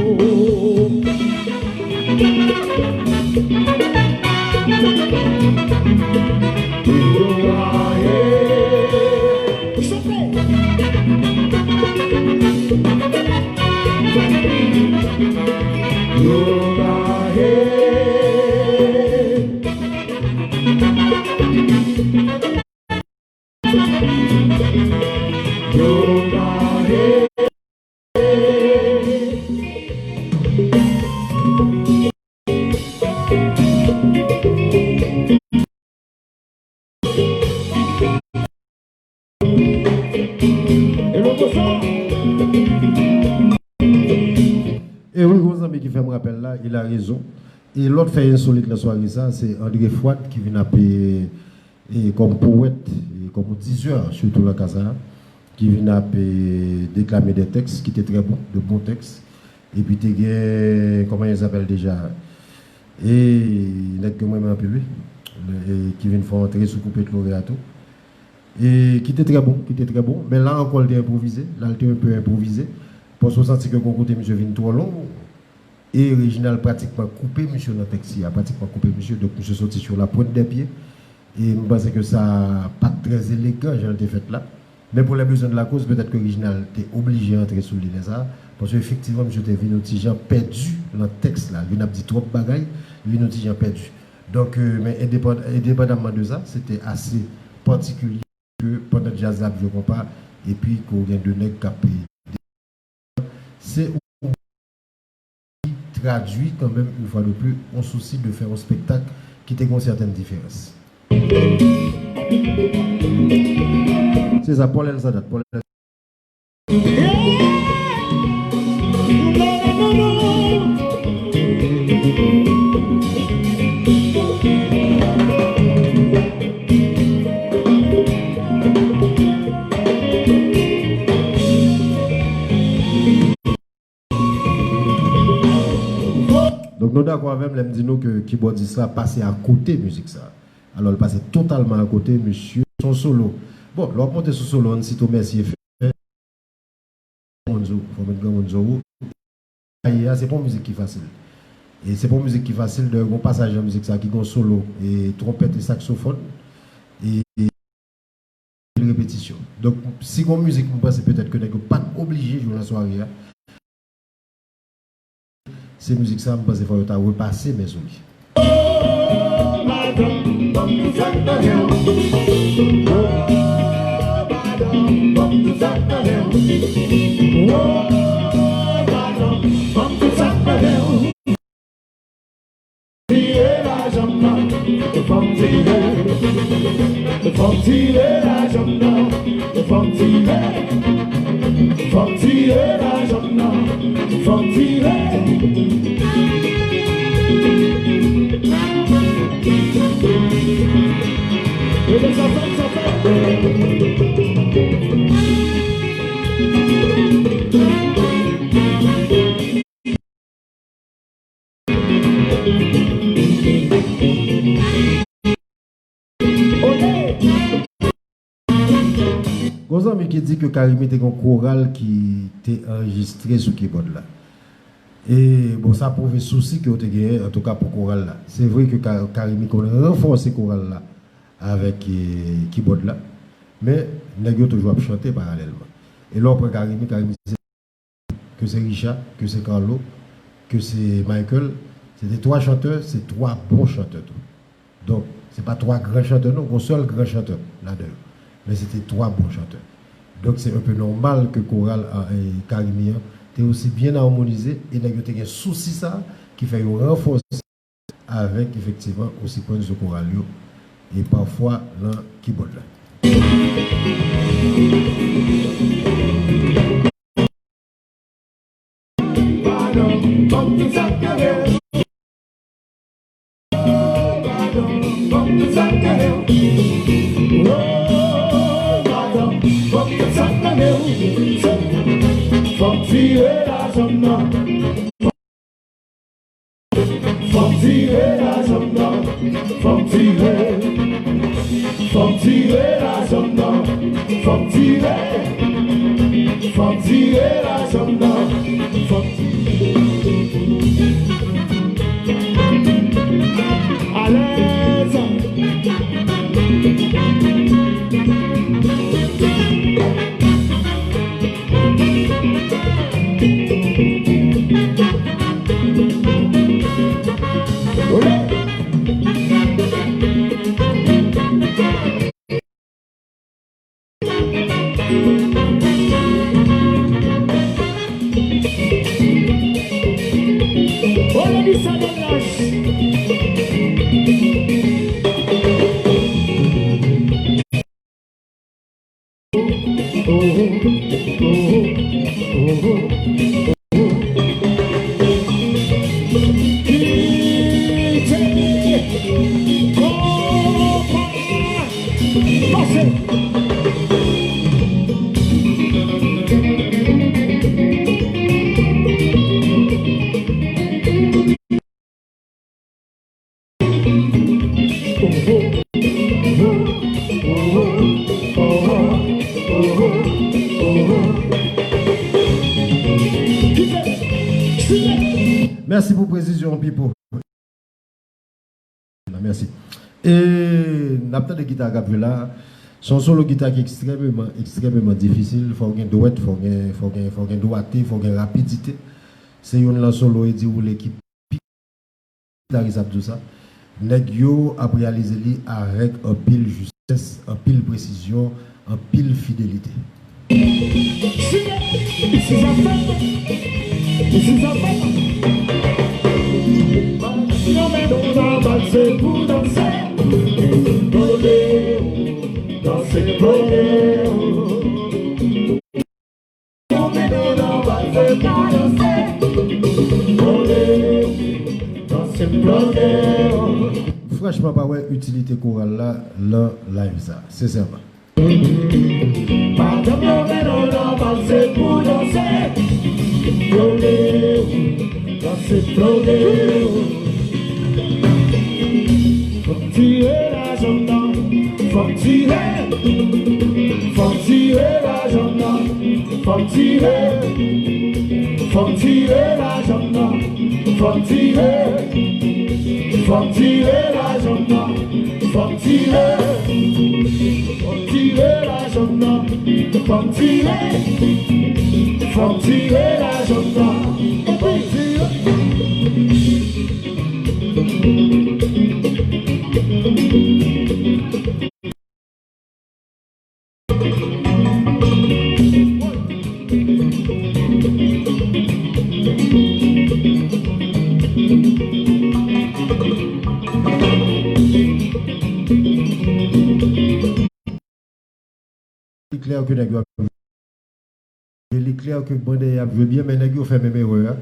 Yo raye. Chante. Yo raye. E wi, gon zanmi ki fè m rapèl la, il a raison. E lòt fè ensolit nan sware sa, se André Fouad ki vin ap, e, e, kòm powèt, e, kòm dizè, sitou nan ka sa a, ki vin ap, e, deklame de tèks ki te trè bon, de bon tèks. Epi te gen, kòman il s'appelle déjà? E nèg ke mwen renmen anpil, wi. E ki vin fè yon antre sou Koupe Flore a tou. E ki te trè bon, ki te trè bon. Men la ankò, l te enpwovize. La, l te un peu enpwovize. Paske w santi ke gon kote misye vin twò long. E Reginald pratikman koupe misye nan tèks li a, pratikman koupe misye. Donk, misye soti sur la pointe des pieds. E m panse ke sa pa t trè elegan, jan l te fèt la. Men pou les besoins de la cause, petèt ke Reginald te oblije antre sou li lè sa a, paske efektivman, misye te vin yon ti jan pèdi nan tèks la. Li vin ap di twòp bagay, li vin yon ti jan pèdi. Donk, euh, men endepand-, endepandamman de sa, se te ase patikilye ke pandan djaz la ap jwe konpa, epi ke w gen de nèg k ap, se ou ki tradui kanmenm, une fois de plus, yon sousi de fè yon spektak ki te gen yon sètèn diferans. Se sa, Paul Elsadat, Paul Elsadat. Donk, nou dakò avè m lè m di nou ke kibòdis la pase akote mizik sa. Alò, l pase totalman akote, misye, se yon solo. Bon, lè w ap monte sou solo, ann site w mèsi e fè. Granmoun zo, fò w met granmoun zo ou. Aye a, se pa yon mizik ki fasil. E se pa yon mizik ki fasil, dayè, gon pasaj nan mizik sa ki gon solo, e twonpèt e saksofòn. E, e repetisyon. Donk, si gon mizik, m panse petèt ke nèg yo pa t oblije jwe nan sware a. Se mizik sa, m panse fò yo ta repase men sou li. Oh, madanm, ban m tout sa k nan men w. Oh, madanm, ban m tout sa k nan men w. Oh, madanm, ban m tout sa k nan men w. Tire lajan m nan, fò m tire. Fò m tire lajan m nan, fò m tire. Fò m tire lajan m nan, fò m tire. Ebyen, sa fèt, sa fèt. Gon zanmi ki di ke Carimi te gen yon koral ki te anrejistre sou kibòd la. E, bon, sa pwouve sousi ke yo te genyen, antouka, pou koral la. Se vre ke Ka-, Carimi konn ranfòse koral la avèk, e, kibòd la, men nèg yo toujou ap chante paralèlman. E lè w pran Carimi, Carimi se ke se Richard, ke se Carlo, ke se Michael, se te twa chantè, se twa bon chantè tou. Donk, se pa twa gran chantè non, gon sèl gran chantè ladan yo. Men se te twa bon chantè. Donk, se un peu nòmal ke koral a, e, Carimi an te osi byen amonize, e nèg yo te gen sousi sa ki fè yo ranfòse avèk, efektivman, osi pwennzo koral yo, e pafwa nan keyboard la. Fò m tire lajan m nan. Fò m tire lajan m nan. Fò m tire. Fò m tire lajan m nan. Fò m tire. Fò m tire lajan m nan. Fò m tire. Alèz. Mèsi pou presizyon, Pipo. Mèsi. E n ap tande gita k ap jwe la. Se yon solo gita ki ekstrèmeman, ekstrèmeman difisil. Fò w gen dwèt, fò w gen, fò w gen, fò w gen dwate, fò w gen rapidite. Se youn nan solo Eddy Roulé ki pi gitaris ap di w sa. Nèg yo ap reyalize li avèk anpil jistès, anpil presizyon, anpil fidelite. This is a fun. This is a fun. Yo, men nou nan bal se pou danse. Rode, danse, rode. Yo, men nou nan bal se pou danse. Rode, danse, rode. Franchman, pa wè itilite koral la nan live sa, sensèman. Madanm yo vin nan bal se pou danse. Flode, danse flode. Fò m tire lajan m nan, fò m tire. Fò m tire lajan m nan, fò m tire. Fò m tire lajan m nan, fò m tire. Fò m tire lajan m nan, fò m tire. Fò m tire lajan m nan, fò m tire. Fò m tire lajan m nan, fò m tire. Li klè ke nèg yo ap, li klè ke bande y ap jwe byen, men nèg yo fè menm erè a.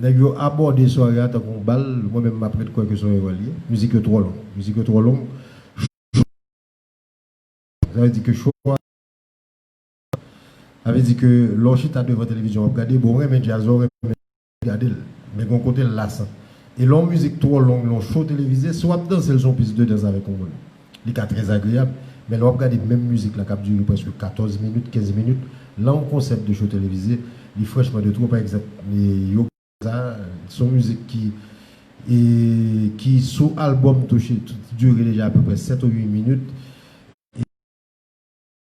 Nèg yo abòde sware a tankou yon bal, mwen menm m ap ret kwè ke se yon erè li ye. Mizik yo twò long. Mizik yo twò long. Sa vle di ke cho a, sa vle di ke lè w chita devan televizyon w ap gade, bon, w renmen djaz, w renmen gade l. Men gen yon kote l lasan. E lè yon mizik twò long, lè yon cho televize, si w ap danse l, se yon pis de dans avèk yon moun. Li ka trè agreyab, men lè w ap gade menm mizik la k ap dire prèske katòz minit, kenz minit, lan yon konsèp de cho televize, li franchman de twòp. Pa egzanp, e, yo sa, se yon mizik ki, e, ki sou albòm Touche, dire deja apeprè sèt ou uit minit. E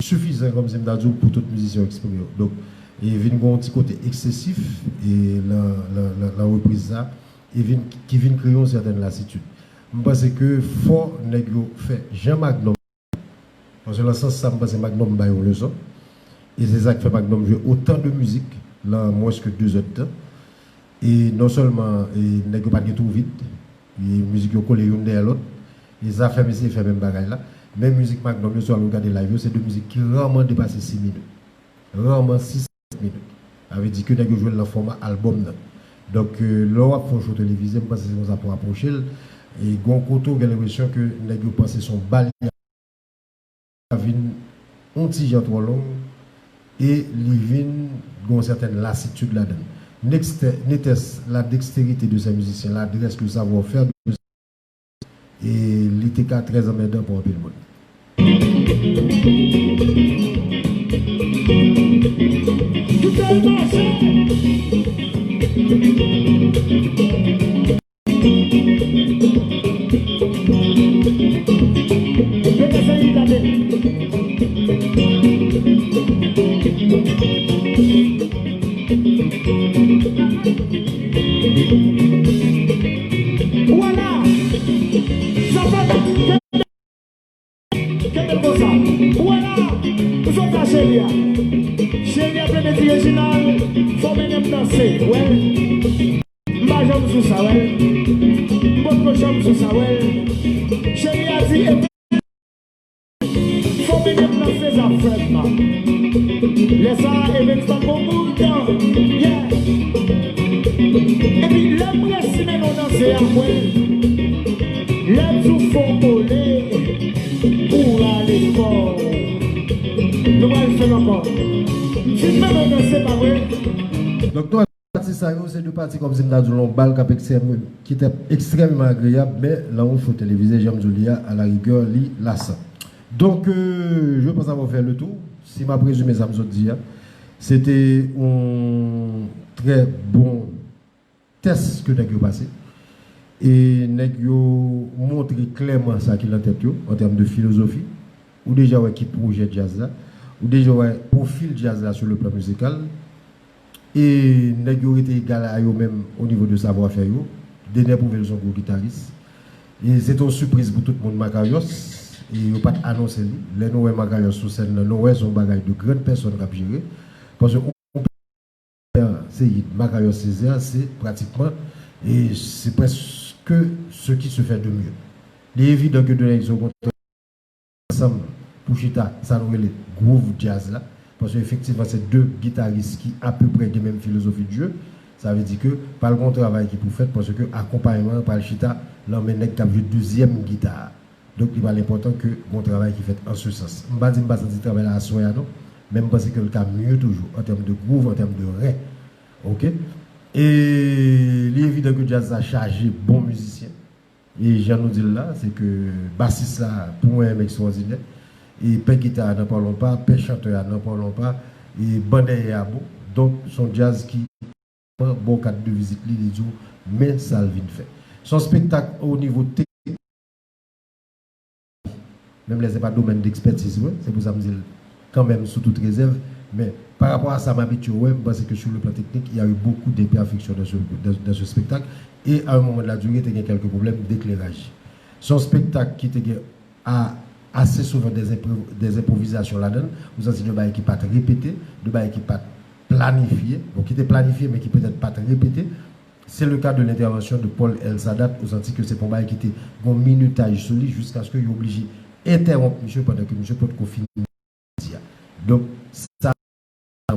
sifizan, kòmsi m ta di w, pou tout mizisyen yo eksprime yo. Donk, e vin gen yon ti kote eksesif, e nan, nan, nan, nan repriz sa, e vin, ki vin kreye yon sètèn lasitid. M panse ke fò nèg yo fè jan Magnum, paske nan sans sa, m panse Magnum bay yon leson. E se sa k fè Magnum jwe otan de mizik nan mwens ke de zè d tan. E non sèlman, e nèg yo pa t gen twou vid, e mizik yo kole youn dèyè lòt, E Zafèm eseye fè menm bagay la. Men mizik Magnum yo, si w al gade live yo, se de mizik ki rarman depase sis minit. Rarman sis, sèt minit. Sa vle di ke nèg yo jwe l nan fòma albòm nan. Donk, euh, lè w ap fè yon show televize, m panse se konsa pou apwoche l. E gon kote w gen lenpresyon ke nèg yo panse se yon bal y ap vin yon ti jan twò long e li vin gen yon sètèn lasitid ladan l. Nexte-, Netes, la dextérité de ces musiciens, l'adresse, le savoir-faire de e li te ka trè anmèdan pou anpil moun. Kite l mache! Yo te seri gade. Vwala! Sa fèt! Kenbe l konsa. Vwala! Ou sot la cheri a. Cheri a plede di Reginald, fò mennen m danse. Wè. M pa janm sou sa, wè. M potko janm sou sa, wè. Cheri a di, fò mennen m nan se zafè m. Lè sa a, Evens pa t gon bout. Yeah. Epi lè m resi mennen w danse a, kwè l. Lè m di w fò w kole, ou rale kò w. Nou pral fè l ankò. M fin mennen w danse, pa vre? Donk, nou Pati sa yo, se de pati kòmsi m ta di w lan yon bal k ap ekstrèm, ki t ap ekstrèmeman agreyab, men lan yon show televize, jan m di w li a, à la rigueur, li lasan. Donc, euh, je pense avoir fait le tour. Si m ap rezime sa m sot di a, se te yon trè bon tès ke nèg yo pase. E nèg yo montre klèman sa ki lan tèt yo, an tèm de filozofi. Ou deja wè ki pwojè djaz la. Ou deja wè pwofil djaz la sou le plan mizikal. E nèg yo rete egal a yo menm o nivo de savwa fè yo. Dener pwouve l se yon gwo gitaris. E se te yon sipriz pou tout moun, Makarios. E yo pa t anonse li. Lè nou wè Makarios sou sèn nan, nou wè se yon bagay de grann pèsòn k ap jere. Paske se Yid, Makarios Césaire, se pratikman, e se prèske ce qui se fait de mieux. Li evidan ke de nèg sa yo kontre ansanm pou chita sa nou rele groove djaz la, paske efektivman se de gitaris ki apeprè gen menm filozofi de jeu, sa vle di ke pral gen yon travay ki pou fèt, paske akonpayman an pral chita lan men nèg k ap jwe dezyèm gita a. Donk, li pral enpòtan ke gon travay ki fèt an se sans. M pa di m pa santi travay la aswè a non, men m panse ke l ka mye toujou, an tèm de groove, an tèm de ren. Oke? E li evidan ke djaz la chaje bon mizisyen. E jan nou di l la, se ke basis la, pou mwen, ekstwòdinè. E pè gita a nan pa w lan pa, pè chantè a nan pa w lan pa, e ban dèyè a bon. Donk, se yon djaz ki bon, kat de vizit li, li di w, men sa l vin fè. Se yon spektak o nivo teknik, menm lè se pa domèn dekspètiz mwen, se pou sa m di l kanmenm sou tout rezèv, men pa rapò a sa m abitye wè, m panse ke sur le plan technique, il y a eu beaucoup d'imperfections dans ce, dans, dans ce spectacle, et à un moment de la durée, te gen kèlke pwoblèm dekleraj. Se yon spektak ki te gen a, ase souvan des enpro-, des enpwovizasyon ladan l. Ou santi de bagay ki pa t repete, de bagay ki pa t planifye, bon, ki te planifye, men ki petèt pa t repete. Se le ka de lentèvansyon de Paul Elsadat, ou santi ke se pa yon bagay ki te gon minitaj sou li, jiskaske yo oblije entèwonp misye pandan ke misye potko fini di a. Donk, sa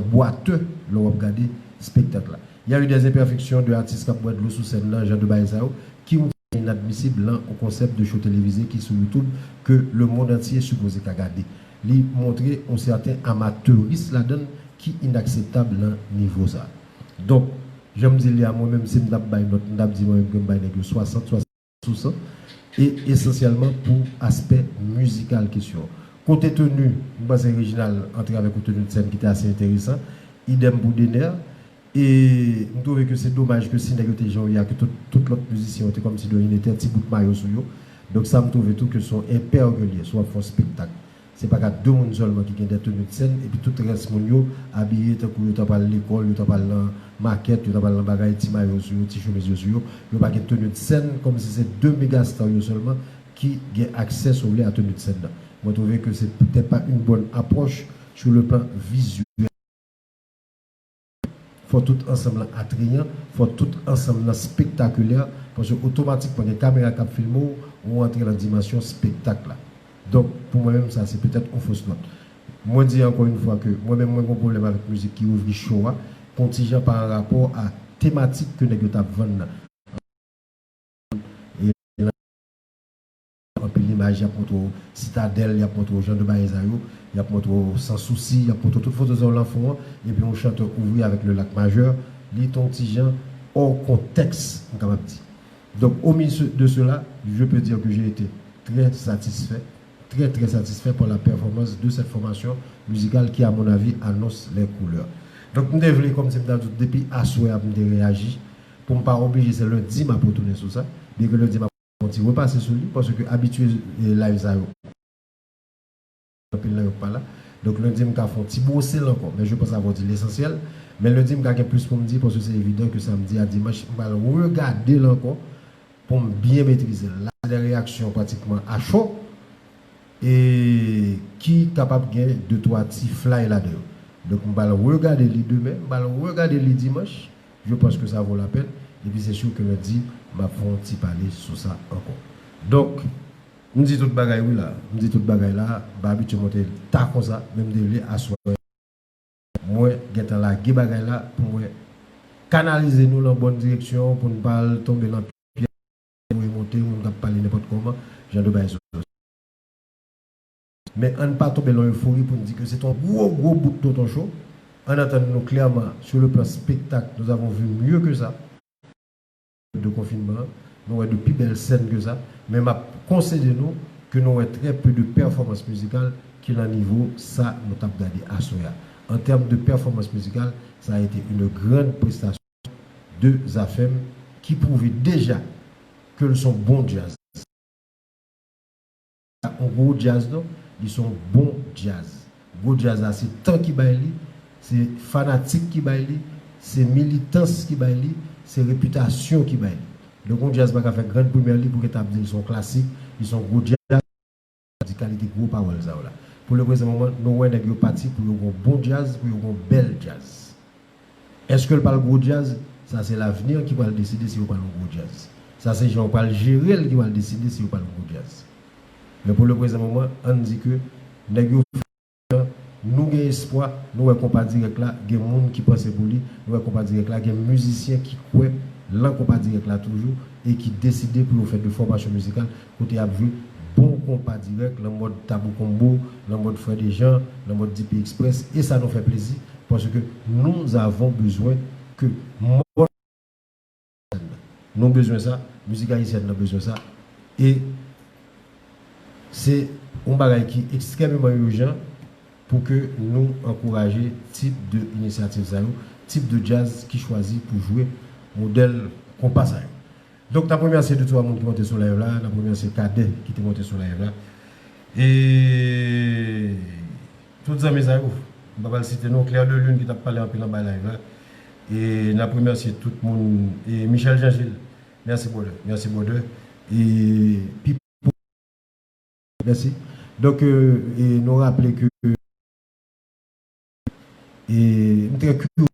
bwatè lè w ap gade spektak la. Il y a eu des imperfections de atis k ap bwè dlo sou sèn nan, jan de bagay sa yo, ki yon ti jan inadmisib lan yon konsèp de show televize ki sou YouTube ke le monde entier sipoze ka gade. Li montre yon sèten amatèris ladan l ki inakseptab lan nivo sa. Donk, jan m di li a, mwen menm, si m t ap bay nòt, m t ap di mwen menm ke m bay nèg yo swasant, swasant sou san, e esansyèlman pou aspè mizikal kesyon an. Kote teni, m panse Reginald antre avèk yon teni de sèn ki te ase enteresan, idèm pou Dener, e m twouve ke se domaj ke si nèg yo te jan yo ye a, ke tout, tout lòt mizisyen yo te kòmsi de yon etè ti bout mayo sou yo. Donk sa m twouve tou ke se yon enpè ke l ye, si w ap fè yon spektak. Se pa ka de moun sèlman ki gen de teni de sèn, epi tout rès moun yo abiye tankou yo ta pral lekòl, yo ta pral nan makèt, yo ta pral nan bagay, ti mayo sou yo, ti chemiz yo sou yo. Yo pa gen teni de sèn, kòmsi se de megastar yo sèlman ki gen aksè, si w vle, a teni de sèn nan. Mwen twouve ke se petèt pa une bonne approche sur le plan visuel. Fò tout ansanm lan atreyan, fò tout ansanm lan spektakilè, paske otomatikman gen kamera k ap filme w, ou antre nan dimansyon spektak la. Donk, pou mwen menm, sa se petèt yon fos nòt. Mwen di ankò yon fwa ke mwen menm, mwen gen yon pwoblèm avèk mizik ki ouvri cho a, yon ti jan pa an rapò a tematik ke nèg yo t ap vann nan. E anpil imaj, y ap montre w Sitadèl, y ap montre w jan de bagay sa yo, y ap montre w Sans Souci, y ap montre w tout foto sa yo lan fon an, epi yon chantè ouvri avèk le lac majeur, li te yon ti jan hors contexte, m kapab di. Donc, au milieu de cela, je peux dire que j'ai été très satisfait, très, très satisfait par la performance de cette formation musicale qui, à mon avis, annonce les couleurs. Donk, m te vle, kòmsi m ta di w, depi aswè a, pou m te reyaji, pou m pa oblije, se lendi m ap retounen sou sa, byen ke lendi m ap fè yon ti repase sou li, paske abitye, eh, live sa yo, anpil nan yo pa la. Donk, lendi, m ka fè yon ti bwose l ankò, men je pense avoir dit l'essentiel. Men lendi, m ka gen plis pou m di, paske se evidan ke samdi a dimanch, m pral regade l ankò pou m byen metrize l. La, de reyaksyon pratikman a cho, e ki kapab gen de twa ti flay ladan yo. Donk, m pral regade li demen, m pral regade li dimanch, je pense que ça vaut la peine, epi se sur ke lendi, m ap fè yon ti pale sou sa ankò. Donk, m di tout bagay wi la, m di tout bagay la, m pa abitye monte ta konsa, men m te vle aswè mwen gentan lage bagay la pou mwen kanalize nou nan bòn direksyon, pou n pa al tonbe nan pyèj voye monte, moun k ap pale nenpòt kòman, jan de bagay sa. Men ann pa tonbe lan efori pou n di ke se te yon gwo, gwo bout tonton cho. Ann antann nou klèman, sur le plan spectacle, nous avons vu mieux que ça. De konfinman an, nou wè de pi bèl sèn ke sa, men m ap konsede nou ke nou wè très peu de performance musicale ki lan nivo sa nou t ap gade aswè a. En termes de performance musicale, ça a été une grande prestation de Zafèm ki pwouve deja ke l s on bon djaz. On gwo djaz non, li s on bon djaz. Gwo djaz la, se tan ki bay li, se fanatik ki bay li, se militans ki bay li, se repitasyon ki bay li. Donk, yon djaz pa ka fè grand premyè li pou gentan ap di l s on klasik, li s on gwo djaz, di kalite gwo pawòl sa yo la. Pou le prezan moman, nou wè nèg yo pati pou yo gon bon djaz, pou yo gon bèl djaz. Èske l pral gwo djaz? Sa se lavni an ki pral deside si yo pral yon gwo djaz. Sa se jan yo pral jere l ki pral deside si yo pral yon gwo djaz. Men pou le prezan moman, ann di ke nèg yo fè, nou gen espwa, nou wè konpa dirèk la, gen moun ki panse pou li, nou wè konpa dirèk la, gen mizisyen ki kwè lan konpa dirèk la toujou e ki deside pou yo fè de fòmasyon mizikal kote y ap jwe bon konpa dirèk, lan mòd Tabou Combo, lan mòd Frè Dejan, lan mòd D P Express, e sa nou fè plezi, paske nous avons besoin ke mòd nou bezwen sa, mizik ayisyèn nan bezwen sa, e se yon bagay ki ekstrèmeman ijan pou ke nou ankouraje tip de inisyativ sa yo, tip de djaz ki chwazi pou jwe modèl konpa sa yo. Donk, n ap remèsye de twa moun ki monte sou live la, n ap remèsye Kadè ki te monte sou live la. E tout zanmi sa yo, m pa pral site non, Clair de Lune ki t ap pale anpil anba live la. E n ap remèsye tout moun. E Michel Jean Gilles, mèsi brother, mèsi brother. E Pipo, mèsi. Donk, euh, e nou raple ke, e m trè kirye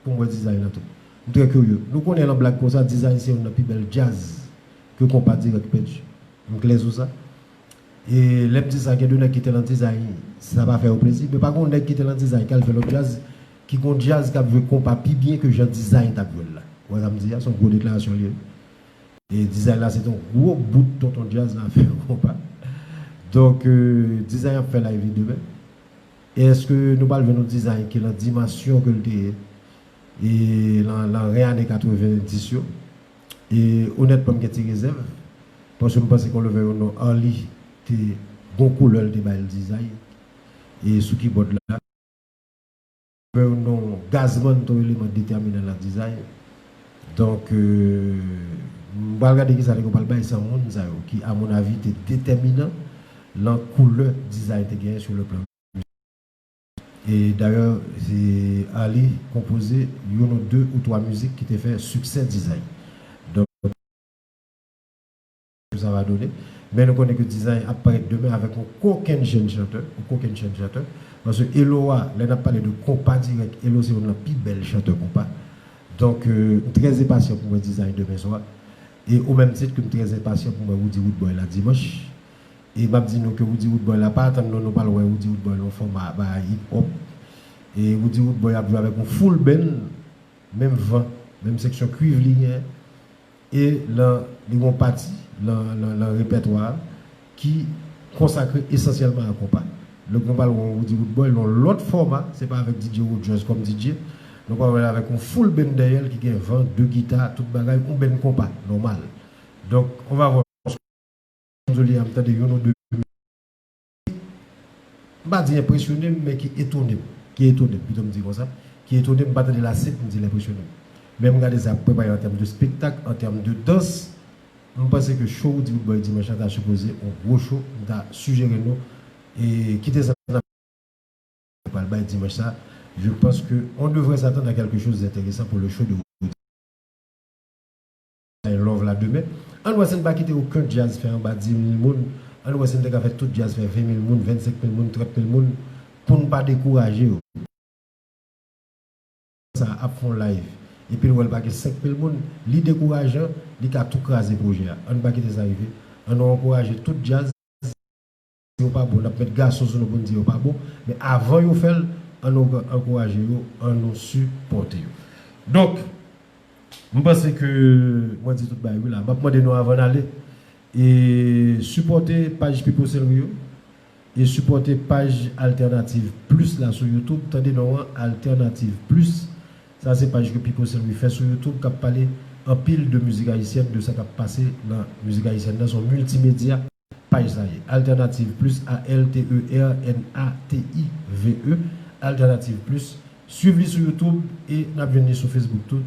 pou m wè dizay lan tou. M trè kirye. Nou konnen lan blag konsa, dizay se youn nan pi bèl djaz ke konpa dirèk pèdi. M klè sou sa. E lè m di sa, gen de nèg ki te lan dizay, sa pa fè yo plezi. Men pa gon nèg ki te lan dizay k al fè lòt djaz, ki gon djaz k ap jwe konpa pi byen ke jan dizay t ap jwe l la. Ou wè sa m di a, se yon gwo deklarasyon li ye. E dizay la, se te yon gwo bout tonton djaz la fè konpa. Donk, euh, dizay ap fè live li demen. E èske nou pral jwenn yon dizay ki lan dimansyon ke l te ye? E lan, lan ren ane katreven dis yo. E onètman, m gen ti rezèv, paske m panse ke lè w wè yon non Arly te gon koulè l te bay l dizay, e sou kibòd la, lè w wè yon non Gazman te yon eleman detèminan lan dizay. Donk, euh, m pral gade kisa nèg yo pral bay san moun sa yo, ki, a mon avi, te detèminan lan koulè dizay te genyen sou le plan. E dayè, se Arly konpoze youn ou de ou twa mizik ki te fè siksè dizay. Donk, sa va done. Men nou konnen ke dizay ap parèt demen avèk yon kokenn jèn chantè, yon kokenn jèn chantè. Paske Elo a, lè n ap pale de konpa dirèk, Elo se youn nan pi bèl chantè konpa. Donk, euh, m trè enpasyan pou m wè dizay demen swa. E o menm tit ke m trè enpasyan pou m wè Roody Roodboy la dimanch. E m ap di nou ke Roody Roodboy la pa atann non, nou pral wè Roody Roodboy nan fòma bagay hip hop. E Roody Roodboy ap jwe avèk yon full band, menm van, menm seksyon kwiv li genyen. E lan, li gen yon pati lan, lan, lan repètwa a ki konsakre esansyèlman a konpa. Donk nou pral wè yon Roody Roodboy lan yon lòt fòma, se pa avèk D J Rogers kòm D J. Nou pral wè l avèk yon full band dèyè l ki gen van, de gita, tout bagay, yon band konpa nòmal. Donk, on va voir. Zoli a, m tande youn ou de. M pa di enpresyone m, men ki etone m. Ki etone m, pito m di konsa. Ki etone m, m pa tande l ase pou m di l enpresyone m. Men m gade sa ap prepare an tèm de spektak, an tèm de dans. M panse ke show Roody Roodboy dimanch la ta sipoze yon gwo show. M ta sijere nou, e kite sa n ap pral bay dimanch sa. Je pense que on devrait s'attendre à quelque chose d'intéressant pour le show de Roody. Love la demen. Ann wè si n pa kite okenn djaz fè anba dis mil moun. Ann wè si n te ka fè tout djaz fè ven mil moun, vennsenk mil moun, trant mil moun, pou n pa dekouraje yo. Sa ap fè yon live, epi l wè l pa gen senk mil moun, li dekourajan, li ka tou kraze pwojè a. Ann pa kite sa rive. Ann nou ankouraje tout djaz. Si yo pa bon, n ap met gason sou nou pou n di yo pa bon. Men avan yo fè l, ann nou ankouraje yo, ann nou sipòte yo. Donk, m panse ke mwen di tout bagay wi la. M ap mande nou avan n ale, e sipòte paj Pipo Selry yo, e sipòte paj Alternative Plus la sou YouTube. Tande non an, Alternative Plus. Sa se paj ke Pipo Selry fè sou YouTube k ap pale anpil de mizik ayisyèn, de sa k ap pase nan mizik ayisyèn nan. Se yon miltimedya paj sa ye. Alternative Plus, A L T E R N A T I V E, Alternative Plus. Swiv li sou YouTube e n ap jwenn li sou Facebook tou.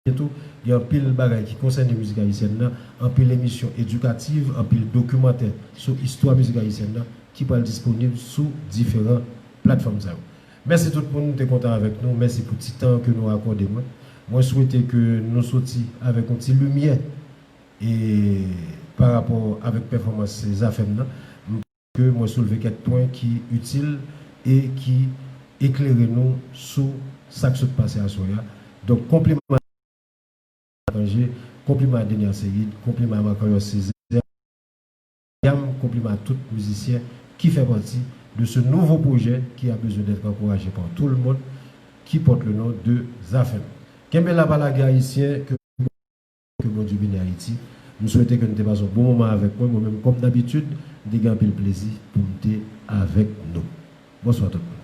Tou, gen anpil bagay ki konsène mizik ayisyèn nan, anpil emisyon edikativ, anpil dokimantè sou istwa mizik ayisyèn nan ki pral disponib sou diferan platfòm sa yo. Mèsi tout moun, m te kontan avèk nou. Mèsi pou ti tan ke nou akòde mwen. Mwen swete ke nou soti avèk yon ti limyè e pa rapò avèk pèfòmans Zafèm nan. M panse ke mwen soulve kèk pwen ki itil e ki eklere nou sou sa k sot pase aswè a. Donk, konpliman a Kanje, konpliman a Dener Ceïde, konpliman a Marc-Ange Césaire, konpliman a tout mizisyen ki fè pati de ce nouveau projet qui a besoin d'être encouragé par tout le monde, qui porte le nom de Zafèm. Kenbe la, pa lage, Ayisyen, ke, ke Bondye beni Ayiti. M swete ke nou te pase yon bon moman avèk mwen. Mwen menm, kòm dabitid, m te gen anpil plezi pou m te avèk nou. Bonswa tout moun.